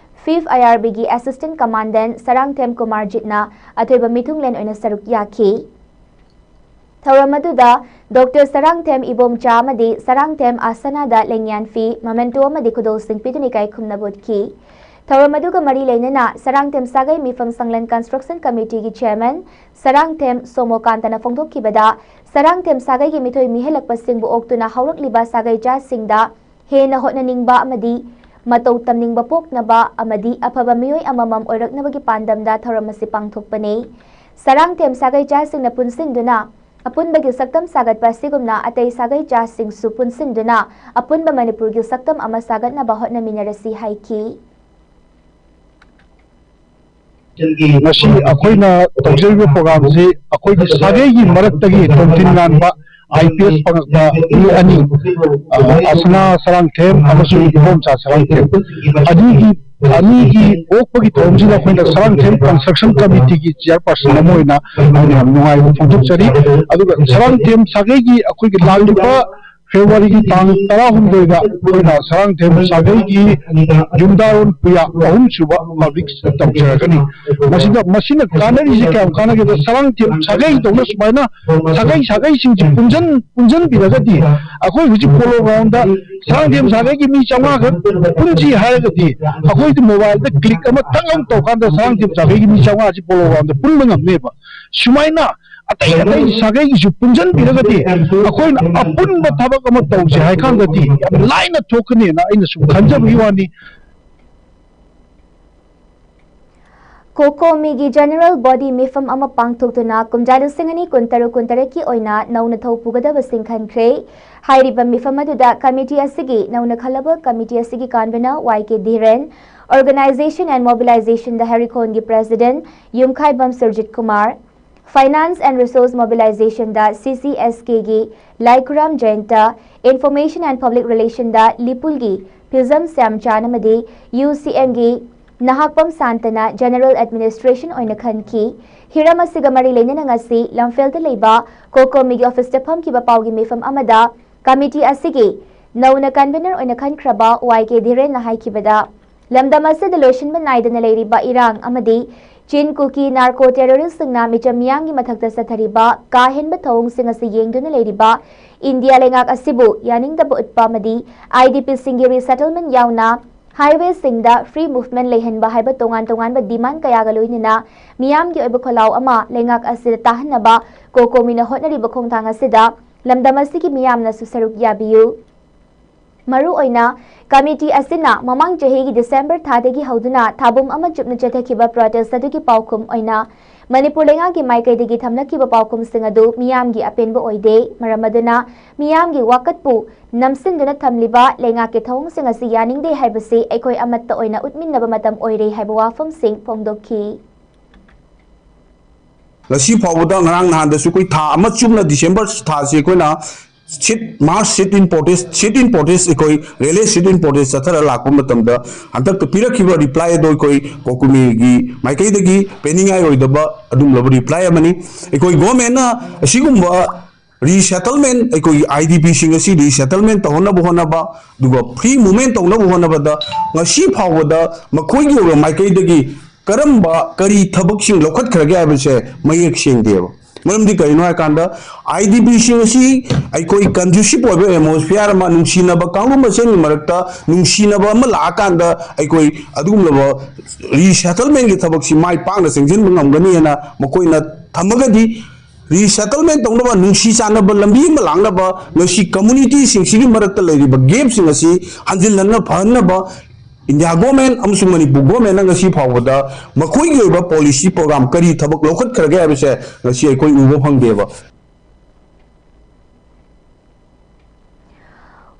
fifth I R ꯕꯤꯒꯤ ꯑꯦꯁꯤꯁꯇꯦꯟꯠ ꯀꯃꯥꯟꯗꯦꯟꯠ ꯁꯔꯥꯡꯊꯦꯝ ꯀꯨꯃꯥꯔꯖꯤꯠꯅ ꯑꯊꯣꯏꯕ ꯃꯤꯊꯨꯡꯂꯦꯟ ꯑꯣꯏꯅ ꯁꯔꯨꯛ ꯌꯥꯈꯤ꯫ ꯊꯧꯔꯝ ꯑꯗꯨꯗ ꯗꯣꯛꯇꯔ ꯁꯔꯥꯡꯊꯦꯝ ꯏꯕꯣꯝꯆꯥ ꯑꯃꯗꯤ ꯁꯔꯥꯡꯊꯦꯝ ꯑꯥꯁꯅꯥꯗ ꯂꯦꯡꯌꯥꯟ ꯐꯤ, ꯃꯃꯦꯟꯇꯣ ꯑꯃꯗꯤ ꯈꯨꯗꯣꯜꯁꯤꯡ ꯄꯤꯗꯨꯅ ꯏꯀꯥꯏ ꯈꯨꯝꯅꯕ ꯎꯠꯈꯤ꯫ ꯊꯧꯔꯝ ꯑꯗꯨꯒ ꯃꯔꯤ ꯂꯩꯅꯅ ꯁꯔꯥꯡꯊꯦꯝ ꯁꯥꯒꯩ ꯃꯤꯐꯝ ꯁꯪꯂꯦꯟ ꯀꯟꯁꯇ꯭ꯔꯛꯁꯟ ꯀꯃꯤꯇꯤꯒꯤ ꯆꯦꯌꯔꯃꯦꯟ ꯁꯔꯥꯡꯊꯦꯝ ꯁꯣꯃꯣꯀꯥꯟꯇꯅ ꯐꯣꯡꯗꯣꯛꯈꯤꯕꯗ, ꯁꯔꯥꯡꯊꯦꯝ ꯁꯥꯒꯩꯒꯤ ꯃꯤꯊꯣꯏ ꯃꯤꯍꯦꯜꯂꯛꯄꯁꯤꯡꯕꯨ ꯑꯣꯛꯇꯨꯅ ꯍꯧꯔꯛꯂꯤꯕ ꯁꯥꯒꯩ ꯆꯥꯁꯤꯡꯗ ꯍꯦꯟꯅ ꯍꯣꯠꯅꯅꯤꯡꯕ ꯑꯃꯗꯤ ꯃꯇꯧ ꯇꯝꯅꯤꯡꯕ ꯄꯣꯛꯅꯕ ꯑꯃꯗꯤ ꯑꯐꯕ ꯃꯤꯑꯣꯏ ꯑꯃꯃꯝ ꯑꯣꯏꯔꯛꯅꯕꯒꯤ ꯄꯥꯟꯗꯝꯗ ꯊꯧꯔꯝ ꯑꯁꯤ ꯄꯥꯡꯊꯣꯛꯄꯅꯤ꯫ ꯁꯔꯥꯡꯊꯦꯝ ꯁꯥꯒꯩ ꯆꯥꯁꯤꯡꯅ ꯄꯨꯟꯁꯤꯟꯗꯨꯅ ꯑꯄꯨꯟꯕꯒꯤ ꯁꯛꯇꯝ ꯁꯥꯒꯠꯄ ꯑꯁꯤꯒꯨꯝꯅ ꯑꯇꯩ ꯁꯥꯒꯩ ꯆꯥꯁꯤꯡꯁꯨ ꯄꯨꯟꯁꯤꯟꯗꯨꯅ ꯑꯄꯨꯟꯕ ꯃꯅꯤꯄꯨꯔꯒꯤ ꯁꯛꯇꯝ ꯑꯃ ꯁꯥꯒꯠꯅꯕ ꯍꯣꯠꯅꯃꯤꯟꯅꯔꯁꯤ ꯍꯥꯏꯈꯤ꯫ ꯉꯁꯤ ꯑꯩꯈꯣꯏꯅ ꯇꯧꯖꯔꯤꯕ ꯄ꯭ꯔꯣꯒ꯭ꯔꯥꯝꯁꯤ ꯑꯩꯈꯣꯏꯒꯤ ꯁꯥꯒꯩꯒꯤ ꯃꯔꯛꯇꯒꯤ ꯇꯣꯝꯊꯤꯟ ꯉꯥꯟꯕ ꯑꯥꯏ ꯄꯤ ꯑꯦꯁ ꯐꯪꯉꯛꯄ ꯃꯤ ꯑꯅꯤ, ꯑ, ꯑꯁꯅꯥ ꯁꯔꯥꯡꯊꯦꯝ ꯑꯃꯁꯨꯡ ꯏꯕꯣꯝꯆꯥ ꯁꯔꯥꯡꯊꯦꯝ, ꯑꯅꯤꯒꯤ, ꯑꯅꯤꯒꯤ ꯑꯣꯛꯄꯒꯤ ꯊꯧꯔꯝꯁꯤꯗ ꯑꯩꯈꯣꯏꯅ ꯁꯔꯥꯡꯊꯦꯝ ꯀꯟꯁꯇ꯭ꯔꯛꯁꯟ ꯀꯃꯤꯇꯤꯒꯤ ꯆꯤꯌꯔꯄꯔꯁꯟ ꯑꯃ ꯑꯣꯏꯅ ꯑꯩꯅ ꯌꯥꯝ ꯅꯨꯡꯉꯥꯏꯕ ꯐꯣꯡꯗꯣꯛꯆꯔꯤ꯫ ꯑꯗꯨꯒ ꯁꯔꯥꯡꯊꯦꯝ ꯁꯥꯒꯩꯒꯤ ꯑꯩꯈꯣꯏꯒꯤ ꯂꯥꯛꯂꯤꯕ ꯐꯦꯕ꯭ꯔꯨꯋꯥꯔꯤꯒꯤ ꯇꯥꯡ ꯇꯔꯥꯍꯨꯝꯗꯣꯏꯗ ꯑꯩꯈꯣꯏꯅ ꯁꯔꯥꯡꯊꯦꯝ ꯁꯥꯒꯩꯒꯤ ꯌꯨꯝꯗꯥꯔꯣꯟ ꯄꯨꯌꯥ ꯑꯍꯨꯝꯁꯨꯕ ꯄꯕ꯭ꯂꯤꯛ ꯇꯧꯖꯔꯒꯅꯤ꯫ ꯃꯁꯤꯗ, ꯃꯁꯤꯅ ꯀꯥꯟꯅꯔꯤꯁꯤ ꯀꯌꯥꯝ ꯀꯥꯟꯅꯒꯦꯗ, ꯁꯔꯥꯡꯊꯦꯝ ꯁꯥꯒꯩꯗꯧꯅ ꯁꯨꯃꯥꯏꯅ ꯁꯥꯒꯩ ꯁꯥꯒꯩꯁꯤꯡꯁꯤ ꯄꯨꯟꯖꯟ-, ꯄꯨꯟꯖꯟꯕꯤꯔꯒꯗꯤ ꯑꯩꯈꯣꯏ ꯍꯧꯖꯤꯛ ꯄꯣꯂꯣ ꯒ꯭ꯔꯥꯎꯟꯗ ꯁꯔꯥꯡꯊꯦꯝ ꯁꯥꯒꯩꯒꯤ ꯃꯤ ꯆꯥꯝꯃꯉꯥ ꯈꯛ ꯄꯨꯟꯁꯤ ꯍꯥꯏꯔꯒꯗꯤ ꯑꯩꯈꯣꯏꯗꯤ ꯃꯣꯕꯥꯏꯜꯗ ꯀ꯭ꯂꯤꯛ ꯑꯃꯇꯪ ꯑꯃ ꯇꯧꯀꯥꯟꯗ ꯁꯔꯥꯡꯊꯦꯝ ꯁꯥꯒꯩꯒꯤ ꯃꯤ ꯆꯥꯝꯃꯉꯥꯁꯤ ꯄꯣꯂꯣ ꯒ꯭ꯔꯥꯎꯟꯗ ꯄꯨꯟꯕ ꯉꯝꯅꯦꯕ꯫ ꯁꯨꯃꯥꯏꯅ ꯑꯇꯩ ꯑꯇꯩ ꯁꯥꯒꯩꯒꯤꯁꯨ ꯄꯨꯟꯁꯤꯟꯕꯤꯔꯒꯗꯤ ꯑꯩꯈꯣꯏꯅ ꯑꯄꯨꯟꯕ ꯊꯕꯛ ꯑꯃ ꯇꯧꯁꯦ ꯍꯥꯏ ꯀꯥꯟꯗꯗꯤ ꯌꯥꯝ ꯂꯥꯏꯅ ꯊꯣꯛꯀꯅꯦꯅ ꯑꯩꯅ ꯁꯨꯝ ꯈꯟꯖꯕꯒꯤ ꯋꯥꯅꯤ꯫ ꯀꯣꯀꯣꯃꯤꯒꯤ ꯖꯦꯅꯔꯦꯜ ꯕꯣꯗꯤ ꯃꯤꯐꯝ ꯑꯃ ꯄꯥꯡꯊꯣꯛꯇꯨꯅ ꯀꯨꯝꯖꯥ ꯂꯤꯁꯤꯡ ꯑꯅꯤ ꯀꯨꯟꯇꯔꯨꯛ ꯀꯨꯟꯇꯔꯦꯠꯀꯤ ꯑꯣꯏꯅ ꯅꯧꯅ ꯊꯧ ꯄꯨꯒꯗꯕꯁꯤꯡ ꯈꯟꯈ꯭ꯔꯦ꯫ ꯍꯥꯏꯔꯤꯕ ꯃꯤꯐꯝ ꯑꯗꯨꯗ ꯀꯃꯤꯇꯤ ꯑꯁꯤꯒꯤ ꯅꯧꯅ ꯈꯜꯂꯕ ꯀꯃꯤꯇꯤ ꯑꯁꯤꯒꯤ convener Y K Dhiren, organisation and ꯃꯣꯕꯤꯂꯥꯏꯖꯦꯁꯟꯗ ꯍꯦꯔꯤꯈꯣꯟꯒꯤ president Yumkhaibam Surjit Kumar, Finance and Resource Mobilizationꯗ CCSKꯒꯤ Laikhuram Jayanta, Information and Public Relationꯗ ꯂꯤꯄꯨꯜꯒꯤ ꯐꯤꯖꯝ ꯁ꯭ꯌꯥꯝꯆꯥꯟ ꯑꯃꯗꯤ UCMꯒꯤ ꯅꯍꯥꯛꯄꯝ ꯁꯥꯟꯇꯅ General Administration ꯑꯣꯏꯅ ꯈꯟꯈꯤ꯫ ꯍꯤꯔꯝ ꯑꯁꯤꯒ ꯃꯔꯤ ꯂꯩꯅꯅ ꯉꯁꯤ ꯂꯝꯐꯦꯜꯗ ꯂꯩꯕ COCOMIꯒꯤ officeꯇ ꯐꯝꯈꯤꯕ ꯄꯥꯎꯒꯤ ꯃꯤꯐꯝ ꯑꯃꯗ committee ꯑꯁꯤꯒꯤ ꯅꯧꯅ convener ꯑꯣꯏꯅ ꯈꯟꯈ꯭ꯔꯕ Y K ꯙꯤꯔꯦꯟꯅ ꯍꯥꯏꯈꯤꯕꯗ, ꯂꯝꯗꯝ ꯑꯁꯤꯗ ꯂꯣꯏꯁꯤꯟꯕ ꯅꯥꯏꯗꯅ ꯂꯩꯔꯤꯕ ꯏꯔꯥꯡ ꯑꯃꯗꯤ ꯆꯤꯟ ꯀꯨꯀꯤ narco terroristꯁꯤꯡꯅ ꯃꯤꯆꯝ ꯃꯤꯌꯥꯝꯒꯤ ꯃꯊꯛꯇ ꯆꯠꯊꯔꯤꯕ ꯀꯥ ꯍꯦꯟꯕ ꯊꯧꯑꯣꯡꯁꯤꯡ ꯑꯁꯤ ꯌꯦꯡꯗꯨꯅ ꯂꯩꯔꯤꯕ ꯏꯟꯗꯤꯌꯥ ꯂꯩꯉꯥꯛ ꯑꯁꯤꯕꯨ ꯌꯥꯅꯤꯡꯗꯕ ꯎꯠꯄ ꯑꯃꯗꯤ IDPꯁꯤꯡꯒꯤ resettlement ꯌꯥꯎꯅ highwayꯁꯤꯡꯗ free movement ꯂꯩꯍꯟꯕ ꯍꯥꯏꯕ ꯇꯣꯉꯥꯟ ꯇꯣꯉꯥꯟꯕ demand ꯀꯌꯥꯒ ꯂꯣꯏꯅꯅ ꯃꯤꯌꯥꯝꯒꯤ ꯑꯣꯏꯕ ꯈꯣꯜꯂꯥꯎ ꯑꯃ ꯂꯩꯉꯥꯛ ꯑꯁꯤꯗ ꯇꯥꯍꯟꯅꯕ COCOMIꯅ ꯍꯣꯠꯅꯔꯤꯕ ꯈꯣꯡꯊꯥꯡ ꯑꯁꯤꯗ ꯂꯝꯗꯝ ꯑꯁꯤꯒꯤ ꯃꯤꯌꯥꯝꯅꯁꯨ ꯁꯔꯨꯛ ꯌꯥꯕꯤꯌꯨ꯫ ꯃꯔꯨꯑꯣꯏꯅ committee ꯑꯁꯤꯅ ꯃꯃꯥꯡ ꯆꯍꯤꯒꯤ December ꯊꯥꯗꯒꯤ ꯍꯧꯗꯨꯅ ꯊꯥꯕꯨꯝ ꯑꯃ ꯆꯨꯞꯅ ꯆꯠꯊꯈꯤꯕ protest ꯑꯗꯨꯒꯤ ꯄꯥꯎꯈꯨꯝ ꯑꯣꯏꯅ ꯃꯅꯤꯄꯨꯔ ꯂꯩꯉꯥꯛꯀꯤ ꯃꯥꯏꯀꯩꯗꯒꯤ ꯊꯝꯂꯛꯈꯤꯕ ꯄꯥꯎꯈꯨꯝꯁꯤꯡ ꯑꯗꯨ ꯃꯤꯌꯥꯝꯒꯤ ꯑꯄꯦꯟꯕ ꯑꯣꯏꯗꯦ꯫ ꯃꯔꯝ ꯑꯗꯨꯅ ꯃꯤꯌꯥꯝꯒꯤ ꯋꯥꯀꯠꯄꯨ ꯅꯝꯁꯤꯟꯗꯨꯅ ꯊꯝꯂꯤꯕ ꯂꯩꯉꯥꯛꯀꯤ ꯊꯧꯑꯣꯡꯁꯤꯡ ꯑꯁꯤ ꯌꯥꯅꯤꯡꯗꯦ ꯍꯥꯏꯕꯁꯤ ꯑꯩꯈꯣꯏ ꯑꯃꯠꯇ ꯑꯣꯏꯅ ꯎꯠꯃꯤꯟꯅꯕ ꯃꯇꯝ ꯑꯣꯏꯔꯦ ꯍꯥꯏꯕ ꯋꯥꯐꯝꯁꯤꯡ ꯐꯣꯡꯗꯣꯛꯈꯤ꯫ ꯉꯁꯤ ꯐꯥꯎꯕꯗ ꯉꯔꯥꯡ ꯅꯍꯥꯟꯗꯁꯨ ꯑꯩꯈꯣꯏ ꯊꯥ ꯑꯃ ꯆꯨꯞꯅ December ꯊꯥꯁꯤ ꯑꯩꯈꯣꯏꯅ sit mass sit in protest sit in protest ꯑꯩꯈꯣꯏ relay sit in protest ꯆꯠꯊꯔ ꯂꯥꯛꯄ ꯃꯇꯝꯗ ꯍꯟꯗꯛꯇ ꯄꯤꯔꯛꯈꯤꯕ reply ꯑꯗꯣ ꯑꯩꯈꯣꯏ COCOMIꯒꯤ ꯃꯥꯏꯀꯩꯗꯒꯤ ꯄꯦꯟꯅꯤꯡꯉꯥꯏ ꯑꯣꯏꯗꯕ ꯑꯗꯨꯒꯨꯝꯂꯕ reply ꯑꯃꯅꯤ꯫ ꯑꯩꯈꯣꯏ governmentꯅ ꯑꯁꯤꯒꯨꯝꯕ resettlement ꯑꯩꯈꯣꯏꯒꯤ IDPꯁꯤꯡ ꯑꯁꯤ resettlement ꯇꯧꯍꯟꯅꯕ ꯍꯣꯠꯅꯕ ꯑꯗꯨꯒ free movement ꯇꯧꯅꯕ ꯍꯣꯠꯅꯕꯗ ꯉꯁꯤ ꯐꯥꯎꯕꯗ ꯃꯈꯣꯏꯒꯤ ꯑꯣꯏꯕ ꯃꯥꯏꯀꯩꯗꯒꯤ ꯀꯔꯝꯕ ꯀꯔꯤ ꯊꯕꯛꯁꯤꯡ ꯂꯧꯈꯠꯈ꯭ꯔꯒꯦ ꯍꯥꯏꯕꯁꯦ ꯃꯌꯦꯛ ꯁꯦꯡꯗꯦꯕ꯫ ꯃꯔꯝꯗꯤ ꯀꯔꯤꯅꯣ ꯍꯥꯏꯀꯥꯟꯗ IDPꯁꯤꯡ ꯑꯁꯤ ꯑꯩꯈꯣꯏ conducive ꯑꯣꯏꯕ atmosphere ꯑꯃ ꯅꯨꯡꯁꯤꯅꯕ ꯀꯥꯡꯂꯨꯞ ꯃꯁꯦꯟꯒꯤ ꯃꯔꯛꯇ ꯅꯨꯡꯁꯤꯅꯕ ꯑꯃ ꯂꯥꯛꯑꯀꯥꯟꯗ ꯑꯩꯈꯣꯏ ꯑꯗꯨꯒꯨꯝꯂꯕ resettlementꯀꯤ ꯊꯕꯛꯁꯤ ꯃꯥꯏ ꯄꯥꯛꯅ ꯆꯪꯁꯤꯟꯕ ꯉꯝꯒꯅꯤ ꯍꯥꯏꯅ ꯃꯈꯣꯏꯅ ꯊꯝꯃꯒꯗꯤ resettlement ꯇꯧꯅꯕ ꯅꯨꯡꯁꯤ ꯆꯥꯟꯅꯕ ꯂꯝꯕꯤ ꯑꯃ ꯂꯥꯛꯅꯕ ꯉꯁꯤ communityꯁꯤꯡꯁꯤꯒꯤ ꯃꯔꯛꯇ ꯂꯩꯔꯤꯕ gapꯁꯤꯡ ꯑꯁꯤ ꯍꯟꯖꯤꯜꯍꯟꯅ ꯐꯍꯟꯅꯕ India government ꯑꯃꯁꯨꯡ ꯃꯅꯤꯄꯨꯔ governmentꯅ ꯉꯁꯤ ꯐꯥꯎꯕꯗ ꯃꯈꯣꯏꯒꯤ ꯑꯣꯏꯕ policy program ꯀꯔꯤ ꯊꯕꯛ ꯂꯧꯈꯠꯈ꯭ꯔꯒꯦ ꯍꯥꯏꯕꯁꯦ ꯉꯁꯤ ꯑꯩꯈꯣꯏ ꯎꯕ ꯐꯪꯗꯦꯕ꯫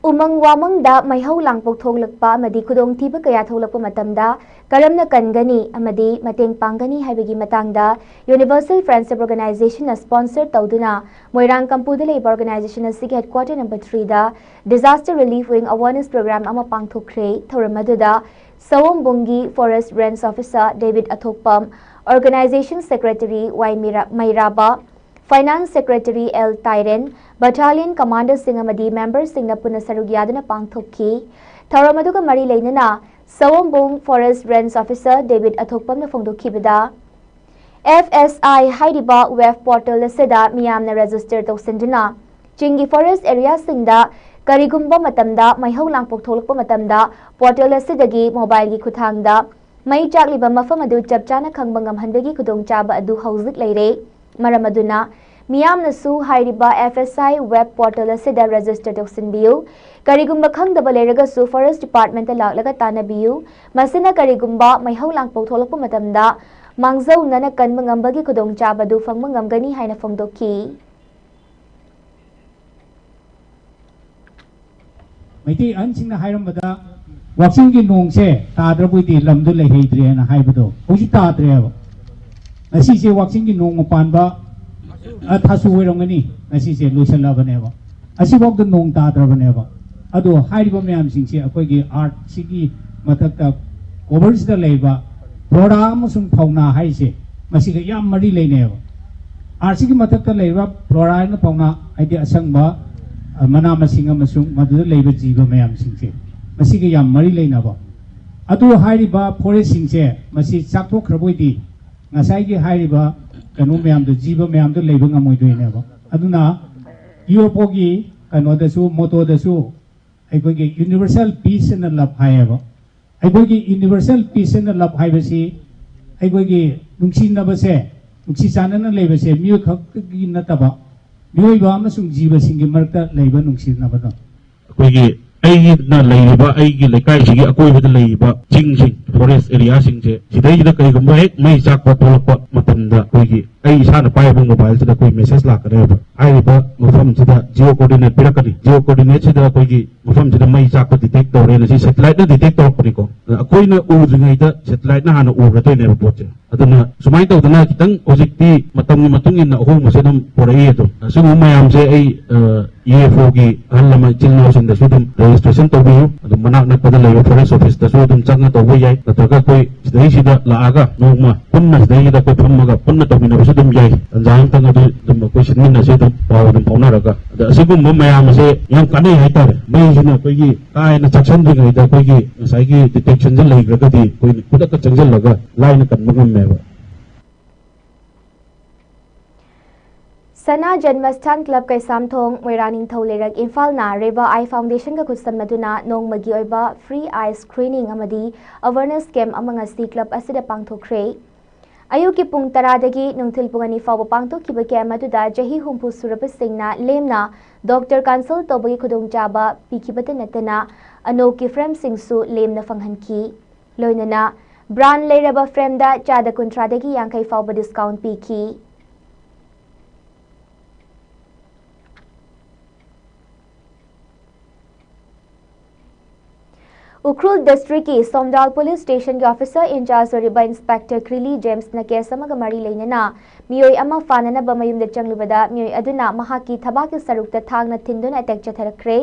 ꯎꯃꯪ ꯋꯥꯃꯪꯗ ꯃꯩꯍꯧ ꯂꯥꯡꯄꯣꯛ ꯊꯣꯛꯂꯛꯄ ꯑꯃꯗꯤ ꯈꯨꯗꯣꯡꯊꯤꯕ ꯀꯌꯥ ꯊꯣꯛꯂꯛꯄ ꯃꯇꯝꯗ ꯀꯔꯝꯅ ꯀꯟꯒꯅꯤ ꯑꯃꯗꯤ ꯃꯇꯦꯡ ꯄꯥꯡꯒꯅꯤ ꯍꯥꯏꯕꯒꯤ ꯃꯇꯥꯡꯗ Universal Friendship Organization ꯅ sponsor ꯇꯧꯗꯨꯅ ꯃꯣꯏꯔꯥꯡ ꯀꯝꯄꯨꯗ ꯂꯩꯕ organization ꯑꯁꯤꯒꯤ headquarter number three ꯗ Disaster Relief Wing Awareness Program ꯑꯃ ꯄꯥꯡꯊꯣꯛꯈ꯭ꯔꯦ꯫ ꯊꯧꯔꯝ ꯑꯗꯨꯗ ꯁꯑꯣꯝꯕꯨꯡꯒꯤ Forest Range Officer David ꯑꯊꯣꯛꯄꯝ, Organization Secretary ꯋꯥꯏ ꯃꯤꯔꯥ-, Meiraba, Finance Secretary L Tairen, Battalion Commander ꯁꯤꯡ ꯑꯃꯗꯤ member ꯁꯤꯡꯅ ꯄꯨꯟꯅ ꯁꯔꯨꯛ ꯌꯥꯗꯨꯅ ꯄꯥꯡꯊꯣꯛꯈꯤ꯫ ꯊꯧꯔꯝ ꯑꯗꯨꯒ ꯃꯔꯤ ꯂꯩꯅꯅ ꯁꯑꯣꯝꯕꯨꯡ Forest Range Officer David ꯑꯊꯣꯛꯄꯝꯅ ꯐꯣꯡꯗꯣꯛꯈꯤꯕꯗ, F S I ꯍꯥꯏꯔꯤꯕ web portal ꯑꯁꯤꯗ ꯃꯤꯌꯥꯝꯅ register ꯇꯧꯁꯤꯟꯗꯨꯅ ꯆꯤꯡꯒꯤ forest area ꯁꯤꯡꯗ ꯀꯔꯤꯒꯨꯝꯕ ꯃꯇꯝꯗ ꯃꯩꯍꯧ ꯂꯥꯡꯄꯣꯛ ꯊꯣꯛꯂꯛꯄ ꯃꯇꯝꯗ portal ꯑꯁꯤꯗꯒꯤ mobile ꯒꯤ ꯈꯨꯠꯊꯥꯡꯗ ꯃꯩ ꯆꯥꯛꯂꯤꯕ ꯃꯐꯝ ꯑꯗꯨ ꯆꯞ ꯆꯥꯅ ꯈꯪꯕ ꯉꯝꯍꯟꯕꯒꯤ ꯈꯨꯗꯣꯡꯆꯥꯕ ꯑꯗꯨ ꯍꯧꯖꯤꯛ ꯂꯩꯔꯦ꯫ ꯃꯔꯝ ꯑꯗꯨꯅ ꯃꯤꯌꯥꯝꯅꯁꯨ ꯍꯥꯏꯔꯤꯕ F S I web portal ꯑꯁꯤꯗ register ꯇꯧꯁꯤꯟꯕꯤꯌꯨ꯫ ꯀꯔꯤꯒꯨꯝꯕ ꯈꯪꯗꯕ ꯂꯩꯔꯒꯁꯨ Forest Department ꯇ ꯂꯥꯛꯂꯒ ꯇꯥꯟꯅꯕꯤꯌꯨ꯫ ꯃꯁꯤꯅ ꯀꯔꯤꯒꯨꯝꯕ ꯃꯩꯍꯧ ꯂꯥꯡꯄꯣꯛ ꯊꯣꯛꯂꯛꯄ ꯃꯇꯝꯗ ꯃꯥꯡꯖꯧꯅꯅ ꯀꯟꯕ ꯉꯝꯕꯒꯤ ꯈꯨꯗꯣꯡꯆꯥꯕ ꯑꯗꯨ ꯐꯪꯕ ꯉꯝꯒꯅꯤ ꯍꯥꯏꯅ ꯐꯣꯡꯗꯣꯛꯈꯤ꯫ ꯃꯩꯇꯩ ꯑꯍꯟꯁꯤꯡꯅ ꯍꯥꯏꯔꯝꯕꯗ, ꯋꯥꯛꯆꯤꯡꯒꯤ ꯅꯣꯡꯁꯦ ꯇꯥꯗ꯭ꯔꯕꯣꯏꯗꯤ ꯂꯝꯗꯨ ꯂꯩꯍꯩꯗ꯭ꯔꯦꯅ ꯍꯥꯏꯕꯗꯣ ꯍꯧꯖꯤꯛ ꯇꯥꯗ꯭ꯔꯦꯕ꯫ ꯉꯁꯤꯁꯦ ꯋꯥꯛꯆꯤꯡꯒꯤ ꯅꯣꯡꯃ ꯄꯥꯟꯕ, ꯑ, ꯊꯥꯁꯨ ꯑꯣꯏꯔꯝꯒꯅꯤ꯫ ꯉꯁꯤꯁꯦ ꯂꯣꯏꯁꯤꯜꯂꯛꯑꯕꯅꯦꯕ, ꯑꯁꯤꯐꯥꯎꯗ ꯅꯣꯡ ꯇꯥꯗ꯭ꯔꯕꯅꯦꯕ꯫ ꯑꯗꯣ ꯍꯥꯏꯔꯤꯕ ꯃꯌꯥꯝꯁꯤꯡꯁꯦ ꯑꯩꯈꯣꯏꯒꯤ earth ꯁꯤꯒꯤ ꯃꯊꯛꯇ, cover ꯁꯤꯗ ꯂꯩꯕ flora ꯑꯃꯁꯨꯡ fauna ꯍꯥꯏꯁꯦ ꯃꯁꯤꯒ ꯌꯥꯝ ꯃꯔꯤ ꯂꯩꯅꯩꯕ꯫ Earth ꯁꯤꯒꯤ ꯃꯊꯛꯇ ꯂꯩꯔꯤꯕ flora and fauna ꯍꯥꯏꯗꯤ ꯑꯁꯪꯕ, ꯑ, ꯃꯅꯥ ꯃꯁꯤꯡ ꯑꯃꯁꯨꯡ ꯃꯗꯨꯗ ꯂꯩꯕ ꯖꯤꯕ ꯃꯌꯥꯝꯁꯤꯡꯁꯦ ꯃꯁꯤꯒ ꯌꯥꯝ ꯃꯔꯤ ꯂꯩꯅꯕ꯫ ꯑꯗꯨ ꯍꯥꯏꯔꯤꯕ forest ꯁꯤꯡꯁꯦ ꯃꯁꯤ ꯆꯥꯛꯊꯣꯛꯈ꯭ꯔꯕ ꯑꯣꯏꯗꯤ ꯉꯁꯥꯏꯒꯤ ꯍꯥꯏꯔꯤꯕ ꯀꯩꯅꯣ ꯃꯌꯥꯝꯗꯣ, ꯖꯤꯕ ꯃꯌꯥꯝꯗꯣ ꯂꯩꯕ ꯉꯝꯃꯣꯏꯗꯣꯏꯅꯦꯕ꯫ ꯑꯗꯨꯅ UFO ꯒꯤ ꯀꯩꯅꯣꯗꯁꯨ, motto ꯗꯁꯨ ꯑꯩꯈꯣꯏꯒꯤ universal peace and love ꯍꯥꯏꯌꯦꯕ꯫ ꯑꯩꯈꯣꯏꯒꯤ universal peace and love ꯍꯥꯏꯕꯁꯤ ꯑꯩꯈꯣꯏꯒꯤ ꯅꯨꯡꯁꯤꯅꯕꯁꯦ, ꯅꯨꯡꯁꯤ ꯆꯥꯟꯅꯅ ꯂꯩꯕꯁꯦ ꯃꯤꯑꯣꯏ ꯈꯛꯇꯒꯤ ꯅꯠꯇꯕ, ꯃꯤꯑꯣꯏꯕ ꯑꯃꯁꯨꯡ ꯖꯤꯕꯁꯤꯡꯒꯤ ꯃꯔꯛꯇ ꯂꯩꯕ ꯅꯨꯡꯁꯤꯅꯕꯗꯣ꯫ ꯑꯩꯈꯣꯏꯒꯤ, ꯑꯩꯅ ꯂꯩꯔꯤꯕ, ꯑꯩꯒꯤ ꯂꯩꯀꯥꯏꯁꯤꯒꯤ ꯑꯀꯣꯏꯕꯗ ꯂꯩꯔꯤꯕ ꯆꯤꯡꯁꯤꯡ, forest area ꯁꯤꯡꯁꯦ, ꯁꯤꯗꯩꯁꯤꯗ ꯀꯔꯤꯒꯨꯝꯕ ꯍꯦꯛ ꯃꯩ ꯆꯥꯛꯄ ꯊꯣꯛꯂꯛꯄ ꯃꯇꯝꯗ ꯑꯩꯈꯣꯏꯒꯤ, ꯑꯩ ꯏꯁꯥꯅ ꯄꯥꯏꯕ mobile ꯁꯤꯗ ꯑꯩꯈꯣꯏ message ꯂꯥꯛꯀꯅꯦꯕ꯫ ꯍꯥꯏꯔꯤꯕ ꯃꯐꯝꯁꯤꯗ ꯖꯤꯑꯣ ꯀꯣꯑꯣꯔꯗꯤꯅꯦꯠ ꯄꯤꯔꯛꯀꯅꯤ꯫ ꯖꯤꯑꯣ ꯀꯣꯑꯣꯔꯗꯤꯅꯦꯠꯁꯤꯗ ꯑꯩꯈꯣꯏꯒꯤ ꯃꯐꯝꯁꯤꯗ ꯃꯩ ꯆꯥꯛꯄ ꯗꯤꯇꯦꯛ ꯇꯧꯔꯦꯅ ꯁꯤ ꯁꯦꯇꯦꯂꯥꯏꯠꯅ ꯗꯤꯇꯦꯛ ꯇꯧꯔꯛꯄꯅꯤꯀꯣ꯫ ꯑꯗ ꯑꯩꯈꯣꯏꯅ ꯎꯗ꯭ꯔꯤꯉꯩꯗ ꯁꯦꯇꯦꯂꯥꯏꯠꯅ ꯍꯥꯟꯅ ꯎꯔꯗꯣꯏꯅꯦꯕ ꯄꯣꯠꯁꯦ꯫ ꯑꯗꯨꯅ ꯁꯨꯃꯥꯏꯅ ꯇꯧꯗꯅ ꯈꯤꯇꯪ ꯍꯧꯖꯤꯛꯇꯤ ꯃꯇꯝꯒꯤ ꯃꯇꯨꯡ ꯏꯟꯅ ꯑꯍꯣꯡꯕꯁꯦ ꯑꯗꯨꯝ ꯄꯨꯔꯛꯏ꯫ ꯑꯗꯨꯝ ꯑꯁꯤꯒꯨꯝꯕ ꯃꯌꯥꯝꯁꯦ ꯑꯩ ꯏ ꯑꯦꯐ ꯑꯣꯒꯤ ꯑꯍꯜ ꯂꯃꯟ ꯏꯆꯤꯜ ꯏꯅꯥꯎꯁꯤꯡꯗꯁꯨ ꯑꯗꯨꯝ ꯔꯦꯖꯤꯁꯇ꯭ꯔꯦꯁꯟ ꯇꯧꯕꯤꯌꯨ꯫ ꯑꯗꯨꯝ ꯃꯅꯥꯛ ꯅꯛꯄꯗ ꯂꯩꯕ ꯐꯣꯔꯦꯁ ꯑꯣꯐꯤꯁꯇꯁꯨ ꯑꯗꯨꯝ ꯆꯪꯉ ꯇꯧꯕ ꯌꯥꯏ, ꯅꯠꯇ꯭ꯔꯒ ꯑꯩꯈꯣꯏ ꯁꯤꯗꯩꯁꯤꯗ ꯂꯥꯛꯑꯒ ꯅꯣꯡꯃ ꯄꯨꯟꯅ ꯁꯤꯗꯩꯁꯤꯗ ꯑꯩꯈꯣꯏ ꯐꯝꯃꯒ ꯄꯨꯟꯅ ꯇꯧꯃꯤꯟꯅꯕꯁꯨ ꯑꯗꯨꯝ ꯌꯥꯏ꯫ ꯇꯟꯖꯥ ꯑꯃꯇꯪ ꯑꯗꯨ ꯑꯗꯨꯝ ꯑꯩꯈꯣꯏ ꯁꯤꯟꯃꯤꯟꯅꯁꯦ, ꯑꯗꯨꯝ ꯄꯥꯎ ꯑꯗꯨꯝ ꯐꯥꯎꯅꯔꯒ꯫ ꯑꯗ ꯑꯁꯤꯒꯨꯝꯕ ꯃꯌꯥꯝ ꯑꯁꯦ ꯌꯥꯝ ꯀꯥꯟꯅꯩ ꯍꯥꯏꯇꯥꯔꯦ꯫ ꯃꯩꯁꯤꯅ ꯑꯩꯈꯣꯏꯒꯤ ꯀꯥ ꯍꯦꯟꯅ ꯆꯥꯛꯁꯟꯗ꯭ꯔꯤꯉꯩꯗ ꯑꯩꯈꯣꯏꯒꯤ ꯉꯁꯥꯏꯒꯤ ꯗꯤꯇꯦꯛꯁꯟꯁꯦ ꯂꯩꯈ꯭ꯔꯒꯗꯤ ꯑꯩꯈꯣꯏꯅ ꯈꯨꯗꯛꯇ ꯆꯪꯁꯤꯜꯂꯒ ꯂꯥꯏꯅ ꯀꯟꯕ ꯉꯝꯃꯦꯕ꯫ ꯁꯅꯥ ꯖꯟꯃꯁꯊꯥꯟ ꯀ꯭ꯂꯕ ꯀꯩꯁꯥꯝꯊꯣꯡ, ꯃꯣꯏꯔꯥꯡ ꯅꯤꯡꯊꯧ ꯂꯩꯔꯛ, ꯏꯝꯐꯥꯜꯅ ꯔꯦꯕꯥ ꯑꯥꯏ ꯐꯥꯎꯟꯗꯦꯁꯟꯒ ꯈꯨꯠꯁꯝꯅꯗꯨꯅ ꯅꯣꯡꯃꯒꯤ ꯑꯣꯏꯕ ꯐ꯭ꯔꯤ ꯑꯥꯏ ꯁ꯭ꯀ꯭ꯔꯤꯅꯤꯡ ꯑꯃꯗꯤ ꯑꯋꯥꯔꯅꯦꯁ ꯀꯦꯝꯞ ꯑꯃ ꯉꯁꯤ ꯀ꯭ꯂꯕ ꯑꯁꯤꯗ ꯄꯥꯡꯊꯣꯛꯈ꯭ꯔꯦ꯫ ꯑꯌꯨꯛꯀꯤ ꯄꯨꯡ ꯇꯔꯥꯗꯒꯤ ꯅꯨꯡꯊꯤꯜ ꯄꯨꯡ ꯑꯅꯤ ꯐꯥꯎꯕ ꯄꯥꯡꯊꯣꯛꯈꯤꯕ ꯀꯦꯝꯞ ꯑꯗꯨꯗ ꯆꯍꯤ ꯍꯨꯝꯐꯨ ꯁꯨꯔꯕꯁꯤꯡꯅ ꯂꯦꯝꯅ ꯗꯣꯛꯇꯔ ꯀꯟꯁꯜ ꯇꯧꯕꯒꯤ ꯈꯨꯗꯣꯡꯆꯥꯕ ꯄꯤꯈꯤꯕꯇ ꯅꯠꯇꯅ ꯑꯅꯣꯛꯀꯤ ꯐ꯭ꯔꯦꯝꯁꯤꯡꯁꯨ ꯂꯦꯝꯅ ꯐꯪꯍꯟꯈꯤ꯫ ꯂꯣꯏꯅꯅ ꯕ꯭ꯔꯥꯟ ꯂꯩꯔꯕ ꯐ꯭ꯔꯦꯝꯗ ꯆꯥꯗ ꯀꯨꯟꯊ꯭ꯔꯥꯗꯒꯤ ꯌꯥꯡꯈꯩ ꯐꯥꯎꯕ ꯗꯤꯁꯀꯥꯎꯟ ꯄꯤꯈꯤ꯫ ꯎꯈ꯭ꯔꯨꯜ ꯗꯤꯁꯇ꯭ꯔꯤꯛꯀꯤ ꯁꯣꯝꯗꯥꯜ ꯄꯨꯂꯤꯁ ꯁ꯭ꯇꯦꯁꯟꯒꯤ ꯑꯣꯐꯤꯁꯔ ꯏꯟꯆꯥꯔꯖ ꯑꯣꯏꯔꯤꯕ ꯏꯟꯁꯄꯦꯛꯇꯔ ꯀ꯭ꯔꯤꯂꯤ ꯖꯦꯝꯁꯅ ꯀꯦꯁ ꯑꯃꯒ ꯃꯔꯤ ꯂꯩꯅꯅ ꯃꯤꯑꯣꯏ ꯑꯃ ꯐꯥꯅꯅꯕ ꯃꯌꯨꯝꯗ ꯆꯪꯂꯨꯕꯗ ꯃꯤꯑꯣꯏ ꯑꯗꯨꯅ ꯃꯍꯥꯛꯀꯤ ꯊꯕꯥꯛꯀꯤ ꯁꯔꯨꯛꯇ ꯊꯥꯡꯅ ꯊꯤꯟꯗꯨꯅ ꯑꯦꯇꯦꯛ ꯆꯠꯊꯔꯛꯈ꯭ꯔꯦ꯫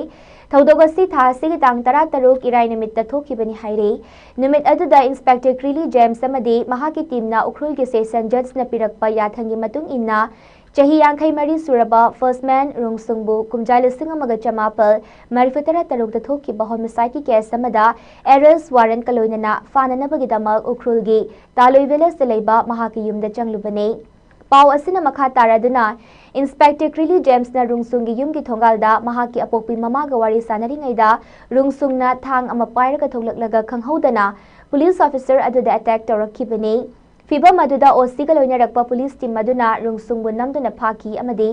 ꯊꯧꯗꯣꯛ ꯑꯁꯤ ꯊꯥ ꯑꯁꯤꯒꯤ ꯇꯥꯡ ꯇꯔꯥ ꯇꯔꯨꯛ ꯏꯔꯥꯏ ꯅꯨꯃꯤꯠꯇ ꯊꯣꯛꯈꯤꯕꯅꯤ ꯍꯥꯏꯔꯤ꯫ ꯅꯨꯃꯤꯠ ꯑꯗꯨꯗ ꯏꯟꯁꯄꯦꯛꯇꯔ ꯀ꯭ꯔꯤꯂꯤ ꯖꯦꯝꯁ ꯑꯃꯗꯤ ꯃꯍꯥꯛꯀꯤ ꯇꯤꯝꯅ ꯎꯈ꯭ꯔꯨꯜꯒꯤ ꯁꯦꯁꯟ ꯖꯖꯅ ꯄꯤꯔꯛꯄ ꯌꯥꯊꯪꯒꯤ ꯃꯇꯨꯡ ꯏꯟꯅ ꯆꯍꯤ ꯌꯥꯡꯈꯩ ꯃꯔꯤ ꯁꯨꯔꯕ ꯐꯣꯁꯃꯦꯟ ꯔꯨꯡꯁꯨꯡꯕꯨ ꯀꯨꯝꯖꯥ ꯂꯤꯁꯤꯡ ꯑꯃꯒ ꯆꯃꯥꯄꯜ ꯃꯔꯤꯐꯨ ꯇꯔꯥ ꯇꯔꯨꯛꯇ ꯊꯣꯛꯈꯤꯕ ꯍꯣꯃꯤꯁꯥꯏꯗꯀꯤ ꯀꯦꯁ ꯑꯃꯗ ꯑꯦꯔꯦꯁ ꯋꯥꯔꯟꯠꯀ ꯂꯣꯏꯅꯅ ꯐꯥꯅꯅꯕꯒꯤꯗꯃꯛ ꯎꯈ꯭ꯔꯨꯜꯒꯤ ꯇꯥꯂꯣꯏ ꯚꯤꯂꯦꯖꯇ ꯂꯩꯕ ꯃꯍꯥꯛꯀꯤ ꯌꯨꯝꯗ ꯆꯪꯂꯨꯕꯅꯤ꯫ ꯄꯥꯎ ꯑꯁꯤꯅ ꯃꯈꯥ ꯇꯥꯔꯗꯨꯅ ꯏꯟꯁꯄꯦꯛꯇꯔ ꯀ꯭ꯔꯤꯂꯤ ꯖꯦꯝꯁꯅ ꯔꯨꯡꯁꯨꯡꯒꯤ ꯌꯨꯝꯒꯤ ꯊꯣꯡꯒꯥꯜꯗ ꯃꯍꯥꯛꯀꯤ ꯑꯄꯣꯛꯄꯤ ꯃꯃꯥꯒ ꯋꯥꯔꯤ ꯁꯥꯟꯅꯔꯤꯉꯩꯗ ꯔꯨꯡꯁꯨꯡꯅ ꯊꯥꯡ ꯑꯃ ꯄꯥꯏꯔꯒ ꯊꯣꯛꯂꯛꯂꯒ ꯈꯪꯍꯧꯗꯅ ꯄꯨꯂꯤꯁ ꯑꯣꯐꯤꯁꯔ ꯑꯗꯨꯗ ꯑꯦꯇꯦꯛ ꯇꯧꯔꯛꯈꯤꯕꯅꯤ꯫ ꯐꯤꯚꯝ ꯑꯗꯨꯗ ꯑꯣ ꯁꯤꯒ ꯂꯣꯏꯅꯔꯛꯄ ꯄꯨꯂꯤꯁ ꯇꯤꯝ ꯑꯗꯨꯅ ꯔꯨꯡꯁꯨꯡꯕꯨ ꯅꯝꯗꯨꯅ ꯐꯥꯈꯤ ꯑꯃꯗꯤ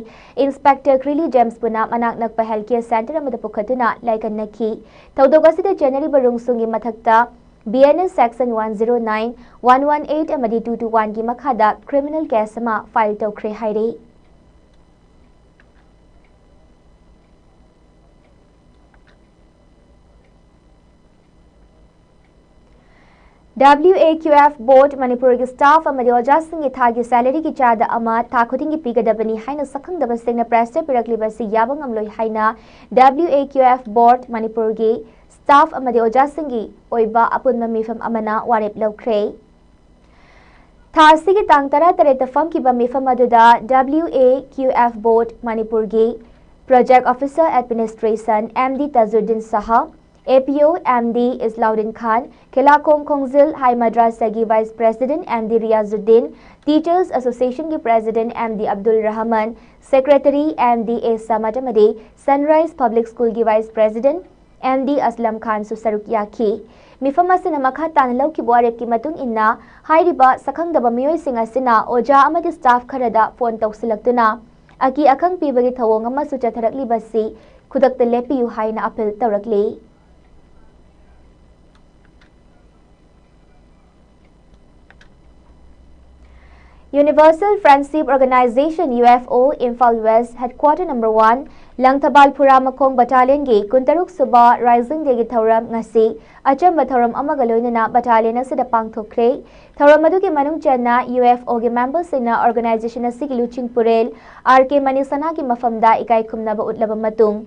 ꯏꯟꯁꯄꯦꯛꯇꯔ ꯀ꯭ꯔꯤꯂꯤ ꯖꯦꯝꯁꯄꯨꯅ ꯃꯅꯥꯛ ꯅꯛꯄ ꯍꯦꯜꯊ ꯀꯦꯌꯔ ꯁꯦꯟꯇꯔ ꯑꯃꯗ ꯄꯨꯈꯠꯇꯨꯅ ꯂꯥꯏꯀꯠꯅꯈꯤ꯫ ꯊꯧꯗꯣꯛ ꯑꯁꯤꯗ ꯆꯦꯟꯅꯔꯤꯕ ꯔꯨꯡꯁꯨꯡꯒꯤ ꯃꯊꯛꯇ B N S section one zero nine, one one eight ꯑꯃꯗꯤ ꯇꯨ ꯇꯨ ꯋꯥꯟꯒꯤ ꯃꯈꯥꯗ ꯀ꯭ꯔꯤꯃꯤꯅꯦꯜ ꯀꯦꯁ ꯑꯃ ꯐꯥꯏꯜ ꯇꯧꯈ꯭ꯔꯦ ꯍꯥꯏꯔꯤ꯫ W A Q F Board ꯃꯅꯤꯄꯨꯔꯒꯤ staff ꯑꯃꯗꯤ ꯑꯣꯖꯥꯁꯤꯡꯒꯤ ꯊꯥꯒꯤ salaryꯒꯤ ꯆꯥꯗ ꯑꯃ ꯊꯥ ꯈꯨꯗꯤꯡꯒꯤ ꯄꯤꯒꯗꯕꯅꯤ ꯍꯥꯏꯅ ꯁꯛꯈꯪꯗꯕꯁꯤꯡꯅ pressꯇ ꯄꯤꯔꯛꯂꯤꯕ ꯑꯁꯤ ꯌꯥꯕ ꯉꯝꯂꯣꯏ ꯍꯥꯏꯅ W A Q F Board ꯃꯅꯤꯄꯨꯔꯒꯤ staff ꯑꯃꯗꯤ ꯑꯣꯖꯥꯁꯤꯡꯒꯤ ꯑꯣꯏꯕ ꯑꯄꯨꯟꯕ ꯃꯤꯐꯝ ꯑꯃꯅ ꯋꯥꯔꯦꯞ ꯂꯧꯈ꯭ꯔꯦ꯫ ꯊꯥ ꯑꯁꯤꯒꯤ ꯇꯥꯡ ꯇꯔꯥꯇꯔꯦꯠꯇ ꯐꯝꯈꯤꯕ ꯃꯤꯐꯝ ꯑꯗꯨꯗ W A Q F Board ꯃꯅꯤꯄꯨꯔꯒꯤ Project Officer Administration M D ꯇꯥꯖꯨꯗꯤꯟ Shah, A P O M D ꯏꯁꯂꯥꯎꯗꯤꯟ Khan, ꯈꯦꯂꯥꯈꯣꯡ ꯈꯣꯡꯖꯤꯜ high ꯃꯗ꯭ꯔꯥꯁꯥꯒꯤ Vice President M D Riyazuddin, Teachers Associationꯒꯤ President M D Abdul Rahman, Secretary M D ꯑꯦ ꯁꯃꯗ ꯑꯃꯗꯤ Sunrise Public Schoolꯒꯤ Vice President M D ꯑꯁꯂꯝ ꯈꯥꯟꯁꯨ ꯁꯔꯨꯛ ꯌꯥꯈꯤ꯫ ꯃꯤꯐꯝ ꯑꯁꯤꯅ ꯃꯈꯥ ꯇꯥꯅ ꯂꯧꯈꯤꯕ ꯋꯥꯔꯦꯞꯀꯤ ꯃꯇꯨꯡ ꯏꯟꯅ, ꯍꯥꯏꯔꯤꯕ ꯁꯛꯈꯪꯗꯕ ꯃꯤꯑꯣꯏꯁꯤꯡ ꯑꯁꯤꯅ ꯑꯣꯖꯥ ꯑꯃꯗꯤ staff ꯈꯔꯗ phone ꯇꯧꯁꯤꯜꯂꯛꯇꯨꯅ ꯑꯀꯤ ꯑꯈꯪ ꯄꯤꯕꯒꯤ ꯊꯧꯑꯣꯡ ꯑꯃꯁꯨ ꯆꯠꯊꯔꯛꯂꯤꯕꯁꯤ ꯈꯨꯗꯛꯇ ꯂꯦꯞꯄꯤꯌꯨ ꯍꯥꯏꯅ appeal ꯇꯧꯔꯛꯂꯤ꯫ Universal Friendship Organization, U F O, Imphal West, Headquarter number one, Langthabal ꯐꯨꯔꯥꯃꯈꯣꯡ battalionꯒꯤ ꯀꯨꯟꯇꯔꯨꯛ ꯁꯨꯕ Rising Dayꯒꯤ ꯊꯧꯔꯝ ꯉꯁꯤ ꯑꯆꯝꯕ ꯊꯧꯔꯝ ꯑꯃꯒ ꯂꯣꯏꯅꯅ battalion ꯑꯁꯤꯗ ꯄꯥꯡꯊꯣꯛꯈ꯭ꯔꯦ꯫ ꯊꯧꯔꯝ ꯑꯗꯨꯒꯤ ꯃꯅꯨꯡ ꯆꯟꯅ U F Oꯒꯤ memberꯁꯤꯡꯅ organization ꯑꯁꯤꯒꯤ ꯂꯨꯆꯤꯡ ꯄꯨꯔꯦꯜ R K ꯃꯅꯤꯁꯅꯥꯒꯤ ꯃꯐꯝꯗ ꯏꯀꯥꯏ ꯈꯨꯝꯅꯕ ꯎꯠꯂꯕ ꯃꯇꯨꯡ,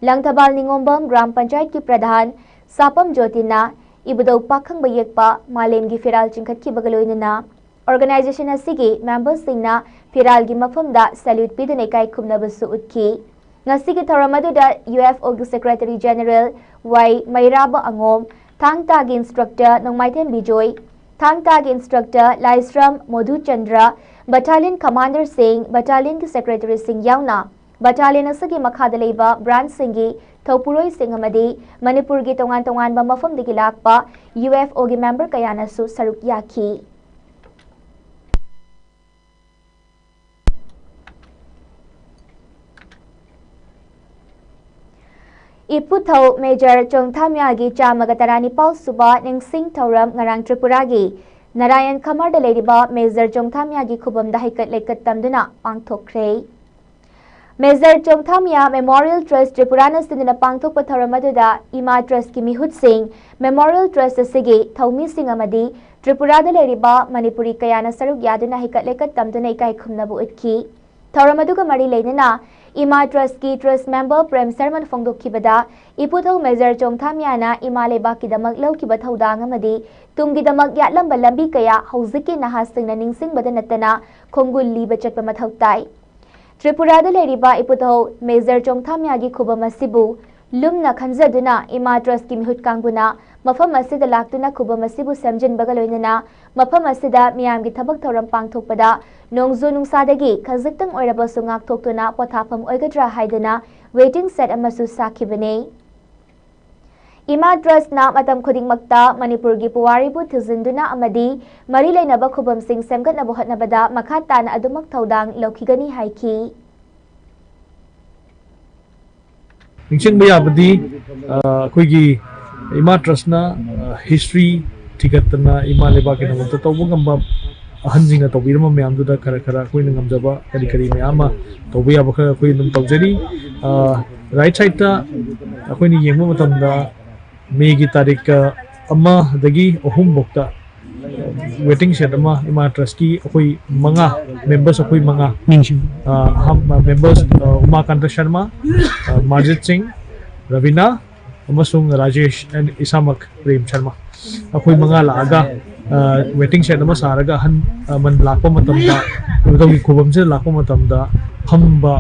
ꯂꯪꯊꯕꯥꯜ ꯅꯤꯉꯣꯝꯕꯝ ꯒ꯭ꯔꯥꯝ ꯄꯟꯆꯥꯌꯠꯀꯤ ꯄ꯭ꯔꯙꯥꯟ ꯁꯥꯄꯝ ꯖꯣꯇꯤꯅ ꯏꯕꯨꯙꯧ ꯄꯥꯈꯪꯕ ꯌꯦꯛꯄ ꯃꯥꯂꯦꯝꯒꯤ ꯐꯤꯔꯥꯜ ꯆꯤꯡꯈꯠꯈꯤꯕꯒ ꯂꯣꯏꯅꯅ organization ꯑꯁꯤꯒꯤ memberꯁꯤꯡꯅ ꯐꯤꯔꯥꯜꯒꯤ ꯃꯐꯝꯗ salute ꯄꯤꯗꯨꯅ ꯏꯀꯥꯏ ꯈꯨꯝꯅꯕꯁꯨ ꯎꯠꯈꯤ꯫ ꯉꯁꯤꯒꯤ ꯊꯧꯔꯝ ꯑꯗꯨꯗ U F Oꯒꯤ Secretary General Y ꯃꯩꯔꯥꯕ ꯑꯉꯣꯝ, ꯊꯥꯡ ꯇꯥꯒꯤ instructor ꯅꯣꯡꯃꯥꯏꯊꯦꯝ ꯕꯤꯖꯣꯏ, ꯊꯥꯡ ꯇꯥꯒꯤ instructor ꯂꯥꯏꯁ꯭ꯔꯝ ꯃꯣꯙꯨꯆꯟꯗ꯭ꯔ, battalion commanderꯁꯤꯡ, battalionꯒꯤ secretaryꯁꯤꯡ ꯌꯥꯎꯅ battalion ꯑꯁꯤꯒꯤ ꯃꯈꯥꯗ ꯂꯩꯕ branchꯁꯤꯡꯒꯤ ꯊꯧꯄꯨꯔꯣꯏꯁꯤꯡ ꯑꯃꯗꯤ ꯃꯅꯤꯄꯨꯔꯒꯤ ꯇꯣꯉꯥꯟ ꯇꯣꯉꯥꯟꯕ ꯃꯐꯝꯗꯒꯤ ꯂꯥꯛꯄ U F Oꯒꯤ member ꯀꯌꯥꯅꯁꯨ ꯁꯔꯨꯛ ꯌꯥꯈꯤ꯫ ꯏꯄꯨꯊꯧ Major ꯆꯣꯡꯊꯥꯃꯤꯌꯥꯒꯤ ꯆꯥꯝꯃꯒ ꯇꯔꯥꯅꯤꯄꯥꯜ ꯁꯨꯕ ꯅꯤꯡꯁꯤꯡ ꯊꯧꯔꯝ ꯉꯔꯥꯡ ꯇ꯭ꯔꯤꯄꯨꯔꯥꯒꯤ ꯅꯥꯔꯥꯌꯟ ꯈꯃꯔꯗ ꯂꯩꯔꯤꯕ Major ꯆꯣꯡꯊꯥꯃꯤꯌꯥꯒꯤ ꯈꯨꯕꯝꯗ ꯍꯩꯀꯠ ꯂꯩꯀꯠ ꯇꯝꯗꯨꯅ ꯄꯥꯡꯊꯣꯛꯈ꯭ꯔꯦ꯫ ꯃꯦꯖꯔ ꯆꯣꯡꯊꯥꯃꯤꯌꯥ ꯃꯦꯃꯣꯔꯤꯌꯦꯜ ꯇ꯭ꯔꯁ ꯇ꯭ꯔꯤꯄꯨꯔꯥꯅ ꯁꯤꯟꯗꯨꯅ ꯄꯥꯡꯊꯣꯛꯄ ꯊꯧꯔꯝ ꯑꯗꯨꯗ ꯏꯃꯥ ꯇ꯭ꯔꯁꯀꯤ ꯃꯤꯍꯨꯠꯁꯤꯡ, ꯃꯦꯃꯣꯔꯤꯌꯦꯜ ꯇ꯭ꯔꯁ ꯑꯁꯤꯒꯤ ꯊꯧꯃꯤꯁꯤꯡ ꯑꯃꯗꯤ ꯇ꯭ꯔꯤꯄꯨꯔꯥꯗ ꯂꯩꯔꯤꯕ ꯃꯅꯤꯄꯨꯔꯤ ꯀꯌꯥꯅ ꯁꯔꯨꯛ ꯌꯥꯗꯨꯅ ꯍꯩꯀꯠ ꯂꯩꯀꯠ ꯇꯝꯗꯨꯅ ꯏꯀꯥꯏ ꯈꯨꯝꯅꯕ ꯎꯠꯈꯤ꯫ ꯊꯧꯔꯝ ꯑꯗꯨꯒ ꯃꯔꯤ ꯂꯩꯅꯅ ꯏꯃꯥ ꯇ꯭ꯔꯁꯀꯤ ꯇ꯭ꯔꯁ ꯃꯦꯝꯕꯔ ꯄ꯭ꯔꯦꯝ ꯁꯔꯃꯟ ꯐꯣꯡꯗꯣꯛꯈꯤꯕꯗ, ꯏꯄꯨꯊꯧ ꯃꯦꯖꯔ ꯆꯣꯡꯊꯥꯃꯤꯌꯥꯅ ꯏꯃꯥ ꯂꯩꯕꯥꯛꯀꯤꯗꯃꯛ ꯂꯧꯈꯤꯕ ꯊꯧꯗꯥꯡ ꯑꯃꯗꯤ ꯇꯨꯡꯒꯤꯗꯃꯛ ꯌꯥꯠꯂꯝꯕ ꯂꯝꯕꯤ ꯀꯌꯥ ꯍꯧꯖꯤꯛꯀꯤ ꯅꯍꯥꯁꯤꯡꯅ ꯅꯤꯡꯁꯤꯡꯕꯗ ꯅꯠꯇꯅ ꯈꯣꯡꯒꯨꯜ ꯂꯤꯕ ꯆꯠꯄ ꯃꯊꯧ ꯇꯥꯏ꯫ ꯇ꯭ꯔꯤꯄꯨꯔꯥꯗ ꯂꯩꯔꯤꯕ ꯏꯄꯨꯊꯧ ꯃꯦꯖꯔ ꯆꯣꯡꯊꯥꯃꯤꯌꯥꯒꯤ ꯈꯨꯕꯝ ꯑꯁꯤꯕꯨ ꯂꯨꯝꯅ ꯈꯟꯖꯗꯨꯅ ꯏꯃꯥ ꯇ꯭ꯔꯁꯀꯤ ꯃꯤꯍꯨꯠ ꯀꯥꯡꯕꯨꯅ ꯃꯐꯝ ꯑꯁꯤꯗ ꯂꯥꯛꯇꯨꯅ ꯈꯨꯕꯝ ꯑꯁꯤꯕꯨ ꯁꯦꯝꯖꯤꯟꯕꯒ ꯂꯣꯏꯅꯅ ꯃꯐꯝ ꯑꯁꯤꯗ ꯃꯤꯌꯥꯝꯒꯤ ꯊꯕꯛ ꯊꯧꯔꯝ ꯄꯥꯡꯊꯣꯛꯄꯗ ꯅꯣꯡꯖꯨ ꯅꯨꯡꯁꯥꯗꯒꯤ ꯈꯖꯤꯛꯇꯪ ꯑꯣꯏꯔꯕꯁꯨ ꯉꯥꯛꯊꯣꯛꯇꯨꯅ ꯄꯣꯊꯥꯐꯝ ꯑꯣꯏꯒꯗ꯭ꯔꯥ ꯍꯥꯏꯗꯨꯅ waiting shed ꯑꯃꯁꯨ ꯁꯥꯈꯤꯕꯅꯤ꯫ ꯏꯃꯥ ꯇ꯭ꯔꯁꯅ ꯃꯇꯝ ꯈꯨꯗꯤꯡꯃꯛꯇ ꯃꯅꯤꯄꯨꯔꯒꯤ ꯄꯨꯋꯥꯔꯤꯕꯨ ꯊꯤꯖꯤꯟꯗꯨꯅ ꯑꯃꯗꯤ ꯃꯔꯤ ꯂꯩꯅꯕ ꯈꯨꯕꯝꯁꯤꯡ ꯁꯦꯝꯒꯠꯅꯕ ꯍꯣꯠꯅꯕꯗ ꯃꯈꯥ ꯇꯥꯅ ꯑꯗꯨꯃꯛ ꯊꯧꯗꯥꯡ ꯂꯧꯈꯤꯒꯅꯤ ꯍꯥꯏꯈꯤ꯫ ꯅꯤꯡꯁꯤꯡꯕ ꯌꯥꯕꯗꯤ, ꯑ, ꯑꯩꯈꯣꯏꯒꯤ ꯏꯃꯥ ꯇ꯭ꯔꯁꯅ, ꯑ, ꯍꯤꯁꯇ꯭ꯔꯤ ꯊꯤꯒꯠꯇꯅ ꯏꯃꯥ ꯂꯩꯕꯥꯛꯀꯤꯗꯃꯛꯇ ꯇꯧꯕ ꯉꯝꯕ ꯑꯍꯟꯁꯤꯡꯅ ꯇꯧꯕꯤꯔꯝꯕ ꯃꯌꯥꯝꯗꯨꯗ ꯈꯔ ꯈꯔ ꯑꯩꯈꯣꯏꯅ ꯉꯝꯖꯕ ꯀꯔꯤ ꯀꯔꯤ ꯃꯌꯥꯝ ꯑꯃ ꯇꯧꯕ ꯌꯥꯕ ꯈꯔ ꯑꯩꯈꯣꯏ ꯑꯗꯨꯝ ꯇꯧꯖꯔꯤ꯫ ꯑ, ꯔꯥꯏꯠ ꯁꯥꯏꯠꯇ ꯑꯩꯈꯣꯏꯅ ꯌꯦꯡꯕ ꯃꯇꯝꯗ ꯃꯦꯒꯤ ꯇꯥꯔꯤꯛ, ꯑ, ꯑꯃꯗꯒꯤ ꯑꯍꯨꯝ ꯐꯥꯎꯇ ꯋꯦꯇꯤꯡ ꯁꯦꯠ ꯑꯃ ꯏꯃꯥ ꯇ꯭ꯔꯁꯀꯤ ꯑꯩꯈꯣꯏ ꯃꯉꯥ, ꯃꯦꯝꯕꯔꯁ ꯑꯩꯈꯣꯏ ꯃꯉꯥ, ꯃꯤꯡꯁꯤꯡ꯫ ꯑ, ꯑꯍꯥꯟꯕ ꯃꯦꯝꯕꯔꯁ, ꯑ, ꯎꯃꯥꯀꯥꯟꯇ ꯁꯔꯃ, ꯑ, ꯃꯥꯔꯖꯤꯠ ꯁꯤꯡ, ꯔꯕꯤꯅꯥ ꯑꯃꯁꯨꯡ ꯔꯥꯖꯦꯁ and ꯏꯁꯥꯃꯛ ꯄ꯭ꯔꯦꯝ ꯁꯔꯃ꯫ ꯑꯩꯈꯣꯏ ꯃꯉꯥ ꯂꯥꯛꯑꯒ, ꯑ, ꯋꯦꯇꯤꯡ ꯁꯦꯠ ꯑꯃ ꯁꯥꯔꯒ ꯑꯍꯟ, ꯑ, ꯃꯟ ꯂꯥꯛꯄ ꯃꯇꯝꯗ, ꯃꯊꯧꯒꯤ ꯈꯨꯕꯝꯁꯤꯗ ꯂꯥꯛꯄ ꯃꯇꯝꯗ ꯐꯝꯕ,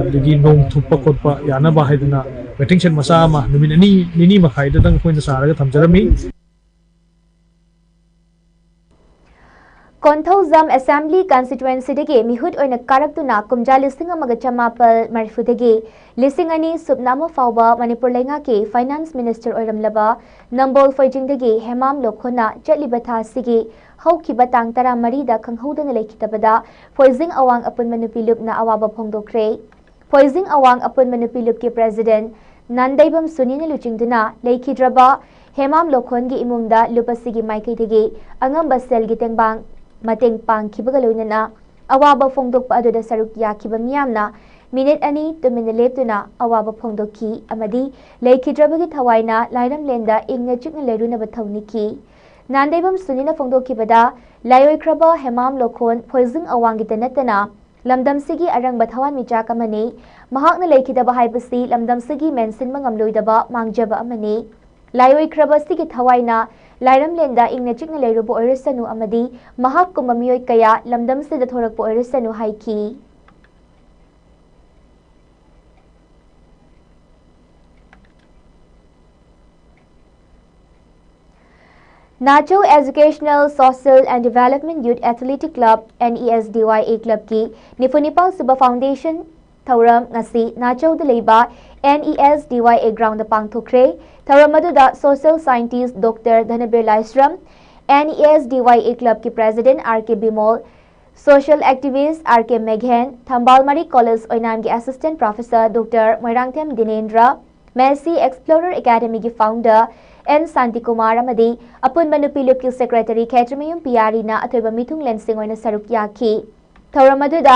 ꯑꯗꯒꯤ ꯅꯣꯡ ꯊꯨꯞꯄ ꯈꯣꯠꯄ ꯌꯥꯅꯕ ꯍꯥꯏꯗꯅ ꯋꯦꯇꯤꯡ ꯁꯦꯠ ꯃꯆꯥ ꯑꯃ ꯅꯨꯃꯤꯠ ꯑꯅꯤ, ꯅꯤꯅꯤ ꯃꯈꯥꯏꯗꯇꯪ ꯑꯩꯈꯣꯏꯅ ꯁꯥꯔꯒ ꯊꯝꯖꯔꯝꯃꯤ꯫ ꯀꯣꯟꯊꯧꯖꯝ ꯑꯦꯁꯦꯝꯕ꯭ꯂꯤ ꯀꯟꯁꯇꯤꯇ꯭ꯋꯦꯟꯁꯤꯗꯒꯤ ꯃꯤꯍꯨꯠ ꯑꯣꯏꯅ ꯀꯥꯔꯛꯇꯨꯅ ꯀꯨꯝꯖꯥ ꯂꯤꯁꯤꯡ ꯑꯃꯒ ꯆꯃꯥꯄꯜ ꯃꯔꯤꯐꯨꯗꯒꯤ ꯂꯤꯁꯤꯡ ꯑꯅꯤ ꯁꯨꯞꯅ ꯑꯃ ꯐꯥꯎꯕ ꯃꯅꯤꯄꯨꯔ ꯂꯩꯉꯥꯛꯀꯤ ꯐꯥꯏꯅꯥꯟꯁ ꯃꯤꯅꯤꯁꯇꯔ ꯑꯣꯏꯔꯝꯂꯕ ꯅꯝꯕꯣꯜ ꯐꯣꯏꯖꯤꯡꯗꯒꯤ ꯍꯦꯃꯥꯝ ꯂꯣꯈꯣꯟꯅ ꯆꯠꯂꯤꯕ ꯊꯥ ꯑꯁꯤꯒꯤ ꯍꯧꯈꯤꯕ ꯇꯥꯡ ꯇꯔꯥꯃꯔꯤꯗ ꯈꯪꯍꯧꯗꯅ ꯂꯩꯈꯤꯗꯕꯗ ꯐꯣꯏꯖꯤꯡ ꯑꯋꯥꯡ ꯑꯄꯨꯟꯕ ꯅꯨꯄꯤ ꯂꯨꯞꯅ ꯑꯋꯥꯕ ꯐꯣꯡꯗꯣꯛꯈ꯭ꯔꯦ꯫ ꯐꯣꯏꯖꯤꯡ ꯑꯋꯥꯡ ꯑꯄꯨꯟꯕ ꯅꯨꯄꯤ ꯂꯨꯞꯀꯤ ꯄ꯭ꯔꯦꯁꯤꯗꯦꯟꯠ ꯅꯥꯟꯗꯩꯕꯝ ꯁꯨꯅꯤꯅ ꯂꯨꯆꯤꯡꯗꯨꯅ ꯂꯩꯈꯤꯗ꯭ꯔꯕ ꯍꯦꯃꯥꯝ ꯂꯣꯈꯣꯟꯒꯤ ꯏꯃꯨꯡꯗ ꯂꯨꯞ ꯑꯁꯤꯒꯤ ꯃꯥꯏꯀꯩꯗꯒꯤ ꯑꯉꯝꯕ ꯁꯦꯜꯒꯤ ꯇꯦꯡꯕꯥꯡ ꯃꯇꯦꯡ ꯄꯥꯡꯈꯤꯕꯒ ꯂꯣꯏꯅꯅ ꯑꯋꯥꯕ ꯐꯣꯡꯗꯣꯛꯄ ꯑꯗꯨꯗ ꯁꯔꯨꯛ ꯌꯥꯈꯤꯕ ꯃꯤꯌꯥꯝꯅ ꯃꯤꯅꯤꯠ ꯑꯅꯤ ꯇꯨꯃꯤꯟꯅ ꯂꯦꯞꯇꯨꯅ ꯑꯋꯥꯕ ꯐꯣꯡꯗꯣꯛꯈꯤ ꯑꯃꯗꯤ ꯂꯩꯈꯤꯗ꯭ꯔꯕꯒꯤ ꯊꯋꯥꯏꯅ ꯂꯥꯏꯔꯝꯂꯦꯟꯗ ꯏꯪꯅ ꯆꯤꯛꯅ ꯂꯩꯔꯨꯅꯕ ꯊꯧꯅꯤꯈꯤ꯫ ꯅꯥꯟꯗꯩꯕꯝ ꯁꯨꯅꯤꯅ ꯐꯣꯡꯗꯣꯛꯈꯤꯕꯗ, ꯂꯥꯏꯑꯣꯏꯈ꯭ꯔꯕ ꯍꯦꯃꯥꯝ ꯂꯣꯈꯣꯟ ꯐꯣꯏꯖꯤꯡ ꯑꯋꯥꯡꯒꯤꯇ ꯅꯠꯇꯅ ꯂꯝꯗꯝꯁꯤꯒꯤ ꯑꯔꯪꯕ ꯊꯋꯥꯟꯃꯤꯆꯥꯛ ꯑꯃꯅꯤ꯫ ꯃꯍꯥꯛꯅ ꯂꯩꯈꯤꯗꯕ ꯍꯥꯏꯕꯁꯤ ꯂꯝꯗꯝꯁꯤꯒꯤ ꯃꯦꯟꯁꯤꯟꯕ ꯉꯝꯂꯣꯏꯗꯕ ꯃꯥꯡꯖꯕ ꯑꯃꯅꯤ꯫ ꯂꯥꯏꯑꯣꯏꯈ꯭ꯔꯕ ꯑꯁꯤꯒꯤ ꯊꯋꯥꯏꯅ ꯂꯥꯏꯔꯝꯂꯦꯟꯗ ꯏꯪꯅ ꯆꯤꯛꯅ ꯂꯩꯔꯨꯕ ꯑꯣꯏꯔꯁꯅꯨ ꯑꯃꯗꯤ ꯃꯍꯥꯛꯀꯨꯝꯕ ꯃꯤꯑꯣꯏ ꯀꯌꯥ ꯂꯝꯗꯝꯁꯤꯗ ꯊꯣꯔꯛꯄ ꯑꯣꯏꯔꯁꯅꯨ ꯍꯥꯏꯈꯤ꯫ Nacho Educational, Social and Development Youth Athletic Club, N E S D Y A club ꯀꯤ ꯅꯤꯐꯨ ꯅꯤꯄꯥꯜ ꯁꯨꯕ foundation ꯊꯧꯔꯝ ꯉꯁꯤ ꯅꯥꯆꯧꯗ ꯂꯩꯕ N E S D Y A ground ꯗ ꯄꯥꯡꯊꯣꯛꯈ꯭ꯔꯦ꯫ ꯊꯧꯔꯝ ꯑꯗꯨꯗ social scientist Doctor ꯙꯅꯕꯤꯔ Laishram, N E S D Y A club ꯀꯤ president R K Bimol, social activist R K ꯃꯦꯘꯦꯟ, ꯊꯝꯕꯥꯜ ꯃꯔꯤ college ꯑꯣꯏꯅꯥꯝꯒꯤ assistant professor Doctor Moirangthem ꯗꯤꯅꯦꯟꯗ꯭ꯔ, Messi Explorer Academy ꯒꯤ founder N Shantikumar ꯑꯃꯗꯤ ꯑꯄꯨꯟꯕ ꯅꯨꯄꯤ ꯂꯨꯞꯀꯤ secretary ꯈꯦꯇ꯭ꯔꯤꯃꯌꯨꯝ ꯄꯤꯌꯥꯔꯤꯅ ꯑꯊꯣꯏꯕ ꯃꯤꯊꯨꯡꯂꯦꯟꯁꯤꯡ ꯑꯣꯏꯅ ꯁꯔꯨꯛ ꯌꯥꯈꯤ꯫ ꯊꯧꯔꯝ ꯑꯗꯨꯗ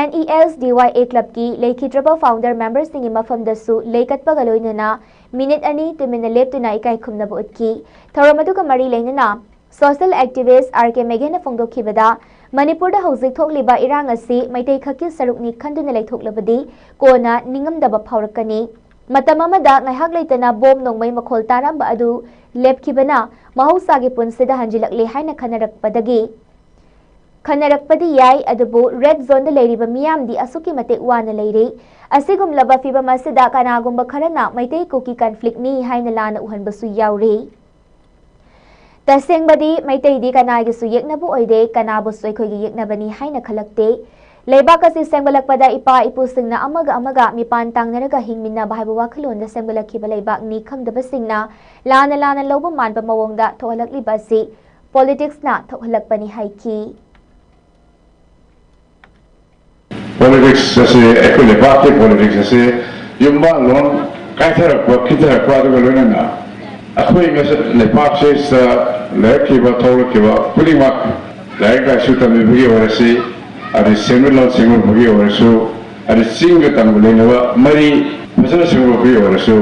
N E S D Y A club ꯀꯤ ꯂꯩꯈꯤꯗ꯭ꯔꯕ founder member ꯁꯤꯡꯒꯤ ꯃꯐꯝꯗꯁꯨ ꯂꯩ ꯀꯠꯄꯒ ꯂꯣꯏꯅꯅ ꯃꯤꯅꯤꯠ ꯑꯅꯤ ꯇꯨꯃꯤꯟꯅ ꯂꯦꯞꯇꯨꯅ ꯏꯀꯥꯏ ꯈꯨꯝꯅꯕ ꯎꯠꯈꯤ꯫ ꯊꯧꯔꯝ ꯑꯗꯨꯒ ꯃꯔꯤ ꯂꯩꯅꯅ social activist R K ꯃꯦꯘꯦꯟꯅ ꯐꯣꯡꯗꯣꯛꯈꯤꯕꯗ, ꯃꯅꯤꯄꯨꯔꯗ ꯍꯧꯖꯤꯛ ꯊꯣꯛꯂꯤꯕ ꯏꯔꯥꯡ ꯑꯁꯤ ꯃꯩꯇꯩ ꯈꯛꯀꯤ ꯁꯔꯨꯛꯅꯤ ꯈꯟꯗꯨꯅ ꯂꯩꯊꯣꯛꯂꯕꯗꯤ ꯀꯣꯟꯅ ꯅꯤꯡꯉꯝꯗꯕ ꯐꯥꯎꯔꯛꯀꯅꯤ꯫ ꯃꯇꯝ ꯑꯃꯗ ꯉꯥꯏꯍꯥꯛ ꯂꯩꯇꯅ ꯕꯣꯝ ꯅꯣꯡꯃꯩ ꯃꯈꯣꯜ ꯇꯥꯔꯝꯕ ꯑꯗꯨ ꯂꯦꯞꯈꯤꯕꯅ ꯃꯍꯧꯁꯥꯒꯤ ꯄꯨꯟꯁꯤꯗ ꯍꯟꯖꯤꯜꯂꯛꯂꯦ ꯍꯥꯏꯅ ꯈꯟꯅꯔꯛꯄꯗꯒꯤ, ꯈꯟꯅꯔꯛꯄꯗꯤ ꯌꯥꯏ, ꯑꯗꯨꯕꯨ red zone ꯗ ꯂꯩꯔꯤꯕ ꯃꯤꯌꯥꯝꯗꯤ ꯑꯁꯨꯛꯀꯤ ꯃꯇꯤꯛ ꯋꯥꯅ ꯂꯩꯔꯤ꯫ ꯑꯁꯤꯒꯨꯝꯂꯕ ꯐꯤꯚꯝ ꯑꯁꯤꯗ ꯀꯅꯥꯒꯨꯝꯕ ꯈꯔꯅ ꯃꯩꯇꯩ ꯀꯨꯀꯤ conflict ꯅꯤ ꯍꯥꯏꯅ ꯂꯥꯟꯅ ꯎꯍꯟꯕꯁꯨ ꯌꯥꯎꯔꯤ꯫ ꯇꯁꯦꯡꯕꯗꯤ ꯃꯩꯇꯩꯗꯤ ꯀꯅꯥꯒꯤꯁꯨ ꯌꯦꯛꯅꯕ ꯑꯣꯏꯗꯦ, ꯀꯅꯥꯕꯨꯁꯨ ꯑꯩꯈꯣꯏꯒꯤ ꯌꯦꯛꯅꯕꯅꯤ ꯍꯥꯏꯅ ꯈꯜꯂꯛꯇꯦ꯫ ꯂꯩꯕꯥꯛ ꯑꯁꯤ ꯁꯦꯝꯒꯠꯂꯛꯄꯗ ꯏꯄꯥ ꯏꯄꯨꯁꯤꯡꯅ ꯑꯃꯒ ꯑꯃꯒ ꯃꯤꯄꯥꯟ ꯇꯥꯡꯅꯔꯒ ꯍꯤꯡꯃꯤꯟꯅꯕ ꯍꯥꯏꯕ ꯋꯥꯈꯜꯂꯣꯟꯗ ꯁꯦꯝꯒꯠꯂꯛꯈꯤꯕ ꯂꯩꯕꯥꯛꯅꯤ ꯈꯪꯗꯕꯁꯤꯡꯅ ꯂꯥꯟꯅ ꯂꯥꯟꯅ ꯂꯧꯕ ꯃꯥꯟꯕ ꯃꯑꯣꯡꯗ ꯊꯣꯛꯍꯜꯂꯛꯂꯤꯕ ꯑꯁꯤ politics ꯅ ꯊꯣꯛꯍꯜꯂꯛꯄꯅꯤ ꯍꯥꯏꯈꯤ꯫ Politics ꯑꯁꯤ, ꯑꯩꯈꯣꯏ ꯂꯩꯕꯥꯛꯀꯤ politics ꯑꯁꯤ ꯌꯨꯝꯕꯥꯜꯂꯣꯟ ꯀꯥꯏꯊꯔꯛꯄ, ꯈꯤꯊꯔꯛꯄ, ꯑꯗꯨꯒ ꯂꯣꯏꯅꯅ ꯑꯩꯈꯣꯏ ꯉꯁꯤ ꯂꯩꯕꯥꯛꯁꯤꯗ ꯂꯩꯔꯛꯈꯤꯕ, ꯊꯣꯛꯂꯛꯈꯤꯕ ꯈꯨꯗꯤꯡꯃꯛ, ꯂꯥꯏꯔꯤꯛ ꯂꯥꯏꯁꯨ ꯇꯝꯕꯤꯕꯒꯤ ꯑꯣꯏꯔꯁꯤ, ꯑꯗꯩ ꯁꯦꯟꯃꯤꯠꯂꯣꯟ ꯁꯦꯝꯒꯠꯄꯒꯤ ꯑꯣꯏꯔꯁꯨ, ꯑꯗꯨ ꯆꯤꯡꯒ ꯇꯝꯒ ꯂꯩꯅꯕ ꯃꯔꯤ ꯐꯖꯅ ꯁꯦꯝꯗꯣꯛꯄꯒꯤ ꯑꯣꯏꯔꯁꯨ,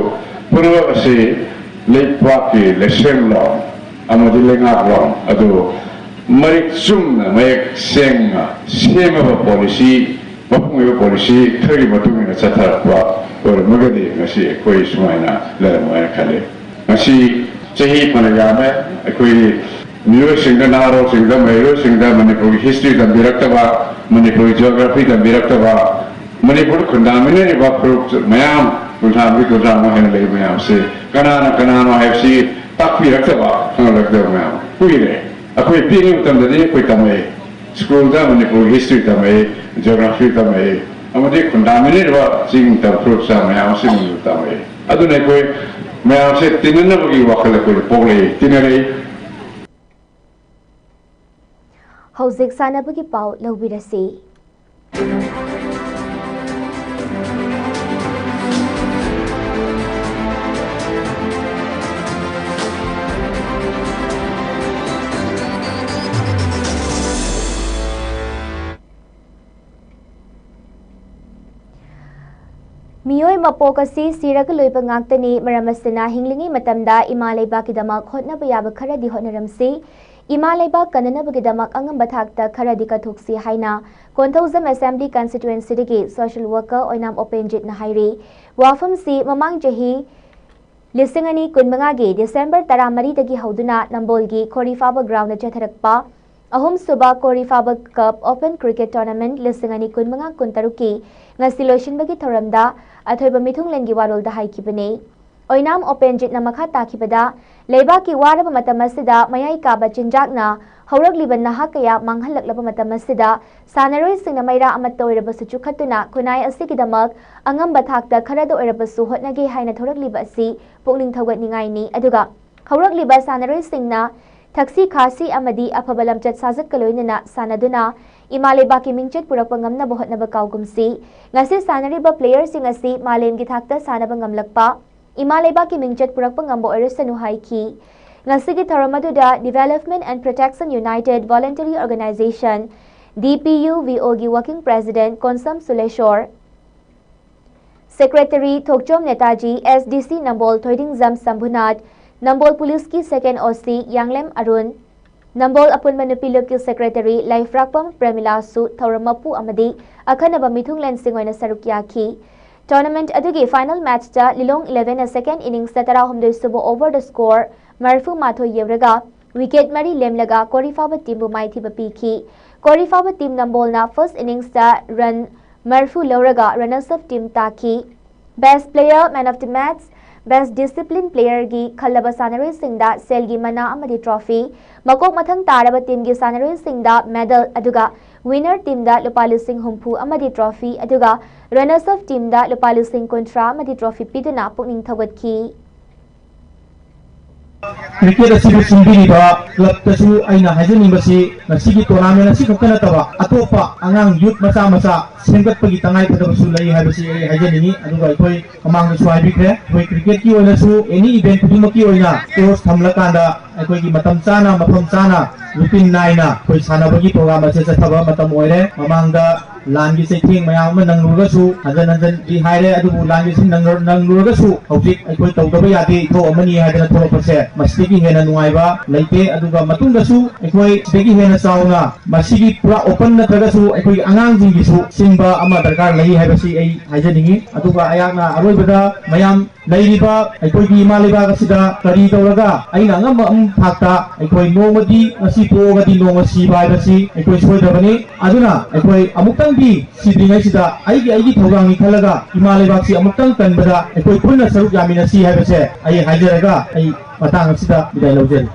ꯄꯨꯝꯅꯃꯛ ꯑꯁꯤ ꯂꯩꯕꯥꯛꯀꯤ ꯂꯩꯁꯦꯝꯂꯣꯟ ꯑꯃꯗꯤ ꯂꯩꯉꯥꯛꯂꯣꯟ ꯑꯗꯨ ꯃꯔꯤꯛ ꯆꯨꯝꯅ, ꯃꯌꯦꯛ ꯁꯦꯡꯅ ꯁꯦꯝꯃꯕ ꯄꯣꯂꯤꯁꯤ, ꯃꯄꯨꯡ ꯑꯣꯏꯕ ꯄꯣꯂꯤꯁꯤ ꯈꯔꯒꯤ ꯃꯇꯨꯡ ꯏꯟꯅ ꯆꯠꯊꯔꯛꯄ ꯑꯣꯏꯔꯝꯃꯒꯗꯤ ꯉꯁꯤ ꯑꯩꯈꯣꯏ ꯁꯨꯃꯥꯏꯅ ꯂꯩꯔꯝꯃꯣꯏ ꯍꯥꯏꯅ ꯈꯜꯂꯤ꯫ ꯉꯁꯤ ꯆꯍꯤ ꯐꯅ ꯌꯥꯝꯃꯦ, ꯑꯩꯈꯣꯏꯒꯤ ꯃꯤꯑꯣꯏꯁꯤꯡꯗ, ꯅꯍꯥꯔꯣꯜꯁꯤꯡꯗ, ꯃꯍꯩꯔꯣꯏꯁꯤꯡꯗ ꯃꯅꯤꯄꯨꯔꯒꯤ history ꯇꯝꯕꯤꯔꯛꯇꯕ, ꯃꯅꯤꯄꯨꯔꯒꯤ geography ꯇꯝꯕꯤꯔꯛꯇꯕ, ꯃꯅꯤꯄꯨꯔꯗ ꯈꯨꯟꯗꯥꯃꯤꯟꯅꯔꯤꯕ ꯐꯨꯔꯨꯞ ꯃꯌꯥꯝ, ꯀꯨꯟꯊ꯭ꯔꯥ ꯃꯔꯤ, ꯀꯨꯟꯊ꯭ꯔꯥ ꯃꯉꯥ ꯍꯦꯟꯅ ꯂꯩꯕ ꯃꯌꯥꯝꯁꯤ ꯀꯅꯥꯅ ꯀꯅꯥꯅꯣ ꯍꯥꯏꯕꯁꯤ ꯇꯥꯛꯄꯤꯔꯛꯇꯕ, ꯈꯪꯍꯜꯂꯛꯇꯕ ꯃꯌꯥꯝ ꯀꯨꯏꯔꯦ꯫ ꯑꯩꯈꯣꯏ ꯄꯤꯛꯂꯤꯉꯩ ꯃꯇꯝꯗꯗꯤ ꯑꯩꯈꯣꯏ ꯇꯝꯃꯛꯏ, ꯁ꯭ꯀꯨꯜꯗ ꯃꯅꯤꯄꯨꯔꯒꯤ history ꯇꯝꯃꯛꯏ, geography ꯇꯝꯃꯛꯏ, ꯑꯃꯗꯤ ꯈꯨꯟꯗꯥꯃꯤꯟꯅꯔꯤꯕ ꯆꯤꯡ ꯇꯝ ꯐꯨꯔꯨꯞ ꯆꯥ ꯃꯌꯥꯝ ꯑꯁꯤ ꯃꯅꯤꯄꯨꯔ ꯇꯝꯃꯛꯏ꯫ ꯑꯗꯨꯅ ꯑꯩꯈꯣꯏ ꯃꯌꯥꯝꯁꯦ ꯇꯤꯟꯅꯅꯕꯒꯤ ꯋꯥꯈꯜ ꯑꯩꯈꯣꯏꯗ ꯄꯣꯛꯂꯛꯏ, ꯇꯤꯟꯅꯔꯛꯏ꯫ ꯍꯧꯖꯤꯛ ꯁꯥꯟꯅꯕꯒꯤ ꯄꯥꯎ ꯂꯧꯕꯤꯔꯁꯤ꯫ ꯃꯤꯑꯣꯏ ꯃꯄꯣꯛ ꯑꯁꯤ ꯁꯤꯔꯒ ꯂꯣꯏꯕ ꯉꯥꯛꯇꯅꯤ꯫ ꯃꯔꯝ ꯑꯁꯤꯅ, ꯍꯤꯡꯂꯤꯉꯩ ꯃꯇꯝꯗ ꯏꯃꯥ ꯂꯩꯕꯥꯛꯀꯤꯗꯃꯛ ꯍꯣꯠꯅꯕ ꯌꯥꯕ ꯈꯔꯗꯤ ꯍꯣꯠꯅꯔꯝꯁꯤ꯫ ꯏꯃꯥ ꯂꯩꯕꯥꯛ ꯀꯟꯅꯅꯕꯒꯤꯗꯃꯛ ꯑꯉꯝꯕ ꯊꯥꯛꯇ ꯈꯔꯗꯤ ꯀꯠꯊꯣꯛꯁꯤ ꯍꯥꯏꯅ ꯀꯣꯟꯊꯧꯖꯝ Assembly Constituencyꯗꯒꯤ social worker ꯑꯣꯏꯅꯥꯝ ꯑꯣꯄꯦꯟꯖꯤꯠꯅ ꯍꯥꯏꯔꯤ꯫ ꯋꯥꯐꯝꯁꯤ ꯃꯃꯥꯡ ꯆꯍꯤ ꯂꯤꯁꯤꯡ ꯑꯅꯤ ꯀꯨꯟꯃꯉꯥꯒꯤ December ꯇꯔꯥꯃꯔꯤꯗꯒꯤ ꯍꯧꯗꯨꯅ ꯅꯝꯕꯣꯜꯒꯤ ꯈꯣꯔꯤꯐꯥꯕ groundꯗ ꯆꯠꯊꯔꯛꯄ ꯑꯍꯨꯝꯁꯨꯕ ꯈꯣꯔꯤꯐꯥꯕ Cup Open Cricket Tournament ꯂꯤꯁꯤꯡ ꯑꯅꯤ ꯀꯨꯟꯃꯉꯥ ꯀꯨꯟꯇꯔꯨꯛꯀꯤ ꯉꯁꯤ ꯂꯣꯏꯁꯤꯟꯕꯒꯤ ꯊꯧꯔꯝꯗ ꯑꯊꯣꯏꯕ ꯃꯤꯊꯨꯡꯂꯦꯟꯒꯤ ꯋꯥꯔꯣꯜꯗ ꯍꯥꯏꯈꯤꯕꯅꯤ꯫ ꯑꯣꯏꯅꯥꯝ ꯑꯣꯄꯦꯟꯖꯤꯠꯅ ꯃꯈꯥ ꯇꯥꯈꯤꯕꯗ, ꯂꯩꯕꯥꯛꯀꯤ ꯋꯥꯔꯕ ꯃꯇꯝ ꯑꯁꯤꯗ ꯃꯌꯥꯏ ꯀꯥꯕ ꯆꯤꯟꯖꯥꯛꯅ ꯍꯧꯔꯛꯂꯤꯕ ꯅꯍꯥ ꯀꯌꯥ ꯃꯥꯡꯍꯜꯂꯛꯂꯕ ꯃꯇꯝ ꯑꯁꯤꯗ ꯁꯥꯟꯅꯔꯣꯏꯁꯤꯡꯅ ꯃꯩꯔꯥ ꯑꯃꯠꯇ ꯑꯣꯏꯔꯕꯁꯨ ꯆꯨꯈꯠꯇꯨꯅ ꯈꯨꯟꯅꯥꯏ ꯑꯁꯤꯒꯤꯗꯃꯛ ꯑꯉꯝꯕ ꯊꯥꯛꯇ ꯈꯔꯗ ꯑꯣꯏꯔꯕꯁꯨ ꯍꯣꯠꯅꯒꯦ ꯍꯥꯏꯅ ꯊꯣꯔꯛꯂꯤꯕ ꯑꯁꯤ ꯄꯨꯛꯅꯤꯡ ꯊꯧꯒꯠꯅꯤꯡꯉꯥꯏꯅꯤ꯫ ꯑꯗꯨꯒ ꯍꯧꯔꯛꯂꯤꯕ ꯁꯥꯟꯅꯔꯣꯏꯁꯤꯡꯅ ꯊꯛꯁꯤ ꯈꯥꯁꯤ ꯑꯃꯗꯤ ꯑꯐꯕ ꯂꯝꯆꯠ ꯁꯥꯖꯠꯀ ꯂꯣꯏꯅꯅ ꯁꯥꯟꯅꯗꯨꯅ ꯏꯃꯥ ꯂꯩꯕꯥꯛꯀꯤ ꯃꯤꯡꯆꯠ ꯄꯨꯔꯛꯄ ꯉꯝꯅꯕ ꯍꯣꯠꯅꯕ ꯀꯥꯎꯒꯨꯝꯁꯤ꯫ ꯉꯁꯤ ꯁꯥꯟꯅꯔꯤꯕ playerꯁꯤꯡ ꯑꯁꯤ ꯃꯥꯂꯦꯝꯒꯤ ꯊꯥꯛꯇ ꯁꯥꯟꯅꯕ ꯉꯝꯂꯛꯄ, ꯏꯃꯥ ꯂꯩꯕꯥꯛꯀꯤ ꯃꯤꯡꯆꯠ ꯄꯨꯔꯛꯄ ꯉꯝꯕ ꯑꯣꯏꯔꯁꯅꯨ ꯍꯥꯏꯈꯤ꯫ ꯉꯁꯤꯒꯤ ꯊꯧꯔꯝ ꯑꯗꯨꯗ Development and Protection United Voluntary Organization, DPU VO ꯒꯤ working president ꯀꯣꯟꯁꯝ ꯁꯨꯂꯦꯁꯣꯔ, secretary ꯊꯣꯛꯆꯣꯝ ꯅꯦꯇꯥꯖꯤ, SDC ꯅꯝꯕꯣꯜ ꯊꯣꯏꯗꯤꯡꯖꯝ ꯁꯝꯚꯨꯅꯥꯊ, ꯅꯝꯕꯣꯜ police ꯀꯤ second OC ꯌꯥꯡꯂꯦꯝ ꯑꯔꯨꯟ, ꯅꯝꯕꯣꯜ ꯑꯄꯨꯟꯕ ꯅꯨꯄꯤ ꯂꯨꯞꯀꯤ secretary ꯂꯩꯐ꯭ꯔꯥꯛꯄꯝ ꯄ꯭ꯔꯦꯃꯤꯂꯥꯁꯨ ꯊꯧꯔꯝ ꯃꯄꯨ ꯑꯃꯗꯤ ꯑꯈꯟꯅꯕ ꯃꯤꯊꯨꯡꯂꯦꯟꯁꯤꯡ ꯑꯣꯏꯅ ꯁꯔꯨꯛ ꯌꯥꯈꯤ꯫ Tournament ꯑꯗꯨꯒꯤ final match ꯇ ꯂꯤꯂꯣꯡ eleven ꯅ second innings ꯇ ꯇꯔꯥꯍꯨꯝꯗꯣꯏ ꯁꯨꯕ over ꯗ score ꯃꯔꯤꯐꯨ ꯃꯥꯊꯣꯏ ꯌꯧꯔꯒ wicket ꯃꯔꯤ ꯂꯦꯝꯂꯒ ꯀꯣꯔꯤꯐꯥꯕ team ꯕꯨ ꯃꯥꯏꯊꯤꯕ ꯄꯤꯈꯤ꯫ ꯀꯣꯔꯤꯐꯥꯕ team ꯅꯝꯕꯣꯜꯅ first innings ꯇ run ꯃꯔꯤꯐꯨ ꯂꯧꯔꯒ runners up team ꯇꯥꯈꯤ꯫ Best player, man of the match, best discipline player ꯒꯤ ꯈꯜꯂꯕ ꯁꯥꯟꯅꯔꯣꯏꯁꯤꯡꯗ ꯁꯦꯜꯒꯤ ꯃꯅꯥ ꯑꯃꯗꯤ trophy, ꯃꯀꯣꯛ ꯃꯊꯪ ꯇꯥꯔꯕ team ꯒꯤ ꯁꯥꯟꯅꯔꯣꯏꯁꯤꯡꯗ medal, ꯑꯗꯨꯒ winner team ꯗ ꯂꯨꯄꯥ ꯂꯤꯁꯤꯡ ꯍꯨꯝꯐꯨ ꯑꯃꯗꯤ trophy, ꯑꯗꯨꯒ runners up team ꯗ ꯂꯨꯄꯥ ꯂꯤꯁꯤꯡ ꯀꯨꯟꯊ꯭ꯔꯥ ꯑꯃꯗꯤ trophy ꯄꯤꯗꯨꯅ ꯄꯨꯛꯅꯤꯡ ꯊꯧꯒꯠꯈꯤ꯫ Cricket ꯑꯁꯤꯕꯨ ꯁꯤꯟꯕꯤꯔꯤꯕ club ꯇꯁꯨ ꯑꯩꯅ ꯍꯥꯏꯖꯅꯤꯡꯕꯁꯤ, ꯉꯁꯤꯒꯤ tournament ꯑꯁꯤ ꯈꯛꯇ ꯅꯠꯇꯕ ꯑꯇꯣꯞꯄ ꯑꯉꯥꯡ youth ꯃꯆꯥ ꯃꯆꯥ ꯁꯦꯝꯒꯠꯄꯒꯤ ꯇꯉꯥꯏ ꯐꯗꯕꯁꯨ ꯂꯩ ꯍꯥꯏꯕꯁꯤ ꯑꯩ ꯍꯥꯏꯖꯅꯤꯡꯏ꯫ ꯑꯗꯨꯒ ꯑꯩꯈꯣꯏ ꯃꯃꯥꯡꯗꯁꯨ ꯍꯥꯏꯕꯤꯈ꯭ꯔꯦ, ꯑꯩꯈꯣꯏ cricket ꯀꯤ ꯑꯣꯏꯅꯁꯨ any event ꯈꯨꯗꯤꯡꯃꯛꯀꯤ ꯑꯣꯏꯅ course ꯊꯝꯂꯀꯥꯟꯗ ꯑꯩꯈꯣꯏꯒꯤ ꯃꯇꯝ ꯆꯥꯅ, ꯃꯐꯝ ꯆꯥꯅ, routine ꯅꯥꯏꯅ ꯑꯩꯈꯣꯏ ꯁꯥꯟꯅꯕꯒꯤ program ꯑꯁꯤ ꯆꯠꯊꯕ ꯃꯇꯝ ꯑꯣꯏꯔꯦ꯫ ꯃꯃꯥꯡꯗ ꯂꯥꯟꯒꯤ ꯆꯩꯊꯦꯡ ꯃꯌꯥꯝ ꯑꯃ ꯅꯪꯂꯨꯔꯒꯁꯨ, ꯍꯟꯖꯟ ꯍꯟꯖꯟꯗꯤ ꯍꯥꯏꯔꯦ, ꯑꯗꯨꯕꯨ ꯂꯥꯟꯒꯤ ꯆꯩꯊꯦꯡ ꯅꯪꯂꯨꯔ-, ꯅꯪꯂꯨꯔꯒꯁꯨ ꯍꯧꯖꯤꯛ ꯑꯩꯈꯣꯏ ꯇꯧꯗꯕ ꯌꯥꯗꯦ ꯏꯊꯧ ꯑꯃꯅꯤ ꯍꯥꯏꯗꯅ ꯊꯣꯛꯂꯛꯄꯁꯦ ꯃꯁꯤꯗꯒꯤ ꯍꯦꯟꯅ ꯅꯨꯡꯉꯥꯏꯕ ꯂꯩꯇꯦ꯫ ꯑꯗꯨꯒ ꯃꯇꯨꯡꯗꯁꯨ ꯑꯩꯈꯣꯏ ꯁꯤꯗꯒꯤ ꯍꯦꯟꯅ ꯆꯥꯎꯅ ꯃꯁꯤꯒꯤ ꯄꯨꯔꯥ open ꯅꯠꯇ꯭ꯔꯒꯁꯨ ꯑꯩꯈꯣꯏꯒꯤ ꯑꯉꯥꯡꯁꯤꯡꯒꯤꯁꯨ ꯁꯤꯟꯕ ꯑꯃ ꯗꯔꯀꯥꯔ ꯂꯩ ꯍꯥꯏꯕꯁꯤ ꯑꯩ ꯍꯥꯏꯖꯅꯤꯡꯏ꯫ ꯑꯗꯨꯒ ꯑꯩꯍꯥꯛꯅ ꯑꯔꯣꯏꯕꯗ ꯃꯌꯥꯝ ꯂꯩꯔꯤꯕ ꯑꯩꯈꯣꯏꯒꯤ ꯏꯃꯥ ꯂꯩꯕꯥꯛ ꯑꯁꯤꯗ ꯀꯔꯤ ꯇꯧꯔꯒ ꯑꯩꯅ ꯑꯉꯝꯕ ꯑꯃ ꯊꯥꯛꯇ ꯑꯩꯈꯣꯏ ꯅꯣꯡꯃꯗꯤ ꯉꯁꯤ ꯄꯣꯛꯑꯒꯗꯤ ꯅꯣꯡꯃ ꯁꯤꯕ ꯍꯥꯏꯕꯁꯤ ꯑꯩꯈꯣꯏ ꯁꯣꯏꯗꯕꯅꯤ꯫ ꯑꯗꯨꯅ ꯑꯩꯈꯣꯏ ꯑꯃꯨꯛꯇꯪꯗꯤ ꯁꯤꯗ꯭ꯔꯤꯉꯩꯁꯤꯗ ꯑꯩꯒꯤ, ꯑꯩꯒꯤ ꯊꯧꯗꯥꯡꯅꯤ ꯈꯜꯂꯒ ꯏꯃꯥ ꯂꯩꯕꯥꯛꯁꯤ ꯑꯃꯨꯛꯇꯪ ꯀꯟꯕꯗ ꯑꯩꯈꯣꯏ ꯄꯨꯟꯅ ꯁꯔꯨꯛ ꯌꯥꯃꯤꯟꯅꯁꯤ ꯍꯥꯏꯕꯁꯦ ꯑꯩ ꯍꯥꯏꯖꯔꯒ ꯑꯩ ꯃꯇꯥꯡ ꯑꯁꯤꯗ ꯕꯤꯗꯥꯏ ꯂꯧꯖꯔꯤ꯫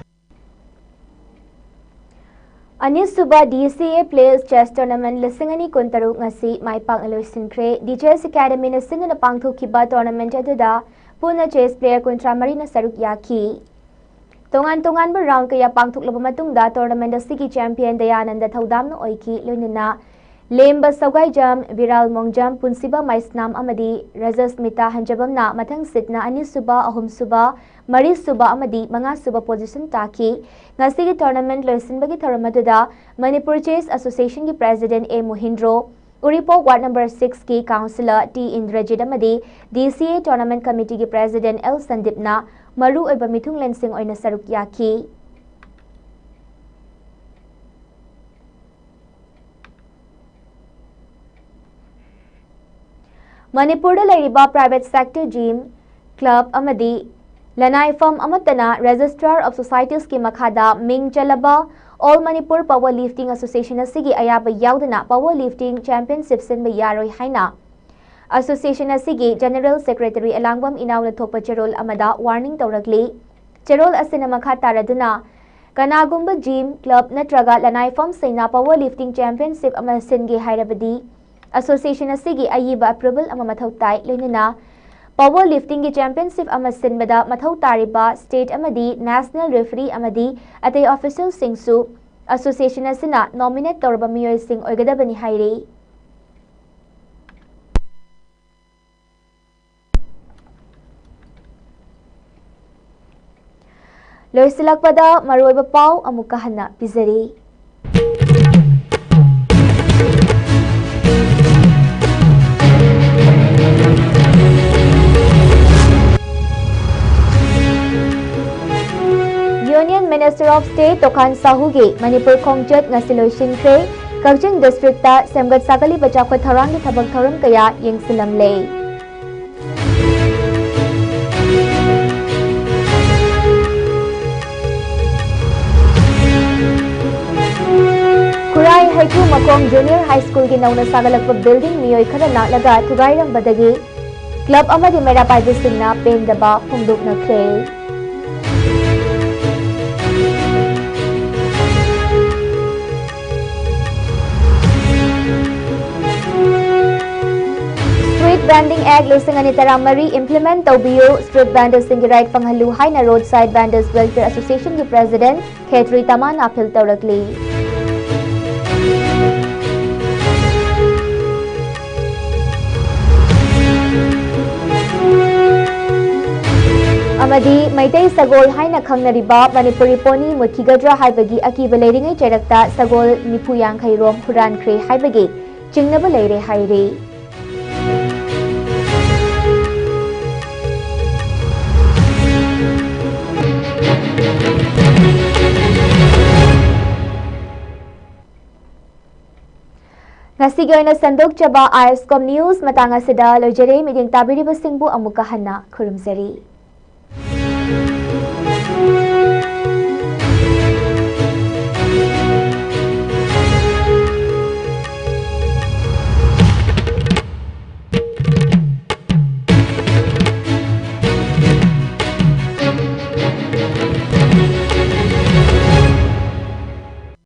ꯑꯅꯤꯁꯨꯕ DCA Players Chess Tournament ꯂꯤꯁꯤꯡ ꯑꯅꯤ ꯀꯨꯟꯇꯔꯨꯛ ꯉꯁꯤ ꯃꯥꯏ ꯄꯥꯛꯅ ꯂꯣꯏꯁꯤꯟꯈ꯭ꯔꯦ꯫ DJS Academy ꯅ ꯁꯤꯟꯗꯨꯅ ꯄꯥꯡꯊꯣꯛꯈꯤꯕ tournament ꯑꯗꯨꯗ ꯄꯨꯟꯅ chess player ꯀꯨꯟꯊ꯭ꯔꯥ ꯃꯔꯤꯅ ꯁꯔꯨꯛ ꯌꯥꯈꯤ꯫ ꯇꯣꯉꯥꯟ ꯇꯣꯉꯥꯟꯕ round ꯀꯌꯥ ꯄꯥꯡꯊꯣꯛꯂꯕ ꯃꯇꯨꯡꯗ tournament ꯑꯁꯤꯒꯤ champion ꯗꯌꯥꯅꯟꯗ ꯊꯧꯗꯥꯝꯅ ꯑꯣꯏꯈꯤ꯫ ꯂꯣꯏꯅꯅ ꯂꯦꯝꯕ ꯁꯧꯒꯥꯏꯖꯝ, ꯕꯤꯔꯥꯜ ꯃꯣꯡꯖꯝ, ꯄꯨꯟꯁꯤꯕ ꯃꯥꯏꯁꯅꯥꯝ ꯑꯃꯗꯤ ꯔꯖꯁꯃꯤꯇꯥ ꯍꯟꯖꯕꯝꯅ ꯃꯊꯪ ꯁꯤꯠꯅ ꯑꯅꯤꯁꯨꯕ, ꯑꯍꯨꯝꯁꯨꯕ, ꯃꯔꯤꯁꯨꯕ ꯑꯃꯗꯤ ꯃꯉꯥꯁꯨꯕ position ꯇꯥꯈꯤ꯫ ꯉꯁꯤꯒꯤ tournament ꯂꯣꯏꯁꯤꯟꯕꯒꯤ ꯊꯧꯔꯝ ꯑꯗꯨꯗ ꯃꯅꯤꯄꯨꯔ Chess Association ꯒꯤ President ꯑꯦ ꯃꯣꯍꯤꯟꯗ꯭ꯔꯣ, ꯎꯔꯤꯄꯣꯛ Ward number six ꯀꯤ Councillor ꯇꯤ ꯏꯟꯗ꯭ꯔꯖꯤꯠ ꯑꯃꯗꯤ D C A Tournament Committee ꯒꯤ President ꯑꯦꯜ ꯁꯟꯗꯤꯞꯅ ꯃꯔꯨ ꯑꯣꯏꯕ ꯃꯤꯊꯨꯡꯂꯦꯟꯁꯤꯡ ꯑꯣꯏꯅ ꯁꯔꯨꯛ ꯌꯥꯈꯤ꯫ ꯃꯅꯤꯄꯨꯔꯗ ꯂꯩꯔꯤꯕ private sector gym, club ꯑꯃꯗꯤ ꯂꯅꯥꯏ ꯐꯝ ꯑꯃꯠꯇꯅ Registrar of Societies ꯀꯤ ꯃꯈꯥꯗ ꯃꯤꯡ ꯆꯜꯂꯕ All Manipur Power Lifting Association ꯑꯁꯤꯒꯤ ꯑꯌꯥꯕ ꯌꯥꯎꯗꯅ power lifting championship ꯁꯤꯟꯕ ꯌꯥꯔꯣꯏ ꯍꯥꯏꯅ Association ꯑꯁꯤꯒꯤ General Secretary ꯑꯂꯥꯡꯕꯝ ꯏꯅꯥꯎꯅ ꯊꯣꯛꯄ ꯆꯦꯔꯣꯜ ꯑꯃꯗ warning ꯇꯧꯔꯛꯂꯤ꯫ ꯆꯦꯔꯣꯜ ꯑꯁꯤꯅ ꯃꯈꯥ ꯇꯥꯔꯗꯨꯅ, ꯀꯅꯥꯒꯨꯝꯕ gym, club ꯅꯠꯇ꯭ꯔꯒ ꯂꯅꯥꯏ ꯐꯝꯁꯤꯡꯅ power lifting championship ꯑꯃ ꯁꯤꯟꯒꯦ ꯍꯥꯏꯔꯕꯗꯤ, association ꯑꯁꯤꯒꯤ ꯑꯏꯕ approval ꯑꯃ ꯃꯊꯧ ꯇꯥꯏ, ꯂꯣꯏꯅꯅ power lifting ꯒꯤ championship ꯑꯃ ꯁꯤꯟꯕꯗ ꯃꯊꯧ ꯇꯥꯔꯤꯕ state ꯑꯃꯗꯤ national referee ꯑꯃꯗꯤ ꯑꯇꯩ official ꯁꯤꯡꯁꯨ association ꯑꯁꯤꯅ nominate ꯇꯧꯔꯕ ꯃꯤꯑꯣꯏꯁꯤꯡ ꯑꯣꯏꯒꯗꯕꯅꯤ ꯍꯥꯏꯔꯤ꯫ ꯂꯣꯏꯁꯤꯜꯂꯛꯄꯗ ꯃꯔꯨꯑꯣꯏꯕ ꯄꯥꯎ ꯑꯃꯨꯛꯀ ꯍꯟꯅ ꯄꯤꯖꯔꯤ꯫ Union Minister of State ꯇꯣꯀꯥꯟ ꯁꯥꯍꯨꯒꯤ Manipur ꯈꯣꯡꯆꯠ ꯉꯁꯤ ꯂꯣꯏꯁꯤꯟꯈ꯭ꯔꯦ꯫ ꯀꯛꯆꯤꯡ district ꯇ ꯁꯦꯝꯒꯠ ꯁꯥꯒꯠꯂꯤꯕ ꯆꯥꯎꯈꯠ ꯊꯧꯔꯥꯡꯒꯤ ꯊꯕꯛ ꯊꯧꯔꯝ ꯀꯌꯥ ꯌꯦꯡꯁꯤꯜꯂꯝꯂꯦ꯫ ꯈꯨꯔꯥꯏ ꯍꯩꯀ꯭ꯔꯨ ꯃꯈꯣꯡ Junior High School ꯒꯤ ꯅꯧꯅ ꯁꯥꯒꯠꯂꯛꯄ building ꯃꯤꯑꯣꯏ ꯈꯔ ꯂꯥꯛꯂꯒ ꯊꯨꯒꯥꯏꯔꯝꯕꯗꯒꯤ club ꯑꯃꯗꯤ ꯃꯩꯔꯥ ꯄꯥꯏꯕꯁꯤꯡꯅ ꯄꯦꯟꯗꯕ ꯐꯣꯡꯗꯣꯛꯅꯈ꯭ꯔꯦ꯫ Street Vending Act ꯂꯤꯁꯤꯡ ꯑꯅꯤ ꯇꯔꯥꯃꯔꯤ implement ꯇꯧꯕꯤꯌꯨ, street vendors ꯁꯤꯡꯒꯤ right ꯐꯪꯍꯜꯂꯨ ꯍꯥꯏꯅ Roadside Vendors Welfare Association ꯒꯤ President ꯈꯦꯇ꯭ꯔꯤ ꯇꯃꯥꯅ appeal ꯇꯧꯔꯛꯂꯤ꯫ ꯑꯃꯗꯤ ꯃꯩꯇꯩ ꯁꯒꯣꯜ ꯍꯥꯏꯅ ꯈꯪꯅꯔꯤꯕ ꯃꯅꯤꯄꯨꯔꯤ ꯄꯣꯅꯤ ꯃꯨꯠꯈꯤꯒꯗ꯭ꯔꯥ ꯍꯥꯏꯕꯒꯤ ꯑꯀꯤꯕ ꯂꯩꯔꯤꯉꯩ ꯆꯩꯔꯛꯇ ꯁꯒꯣꯜ ꯅꯤꯐꯨ ꯌꯥꯡꯈꯩ ꯔꯣꯝ ꯍꯨꯔꯥꯟꯈ꯭ꯔꯦ ꯍꯥꯏꯕꯒꯤ ꯆꯤꯡꯅꯕ ꯂꯩꯔꯦ ꯍꯥꯏꯔꯤ꯫ ꯉꯁꯤꯒꯤ ꯑꯣꯏꯅ ꯁꯟꯗꯣꯛꯆꯕ ꯑꯥꯏ ꯑꯦꯁ ꯀꯣꯝ ꯅ꯭ꯌꯨꯁ ꯃꯇꯥꯡ ꯑꯁꯤꯗ ꯂꯣꯏꯖꯔꯦ꯫ ꯃꯤꯠꯌꯦꯡ ꯇꯥꯕꯤꯔꯤꯕꯁꯤꯡꯕꯨ ꯑꯃꯨꯛꯀ ꯍꯟꯅ ꯈꯨꯔꯨꯝꯖꯔꯤ꯫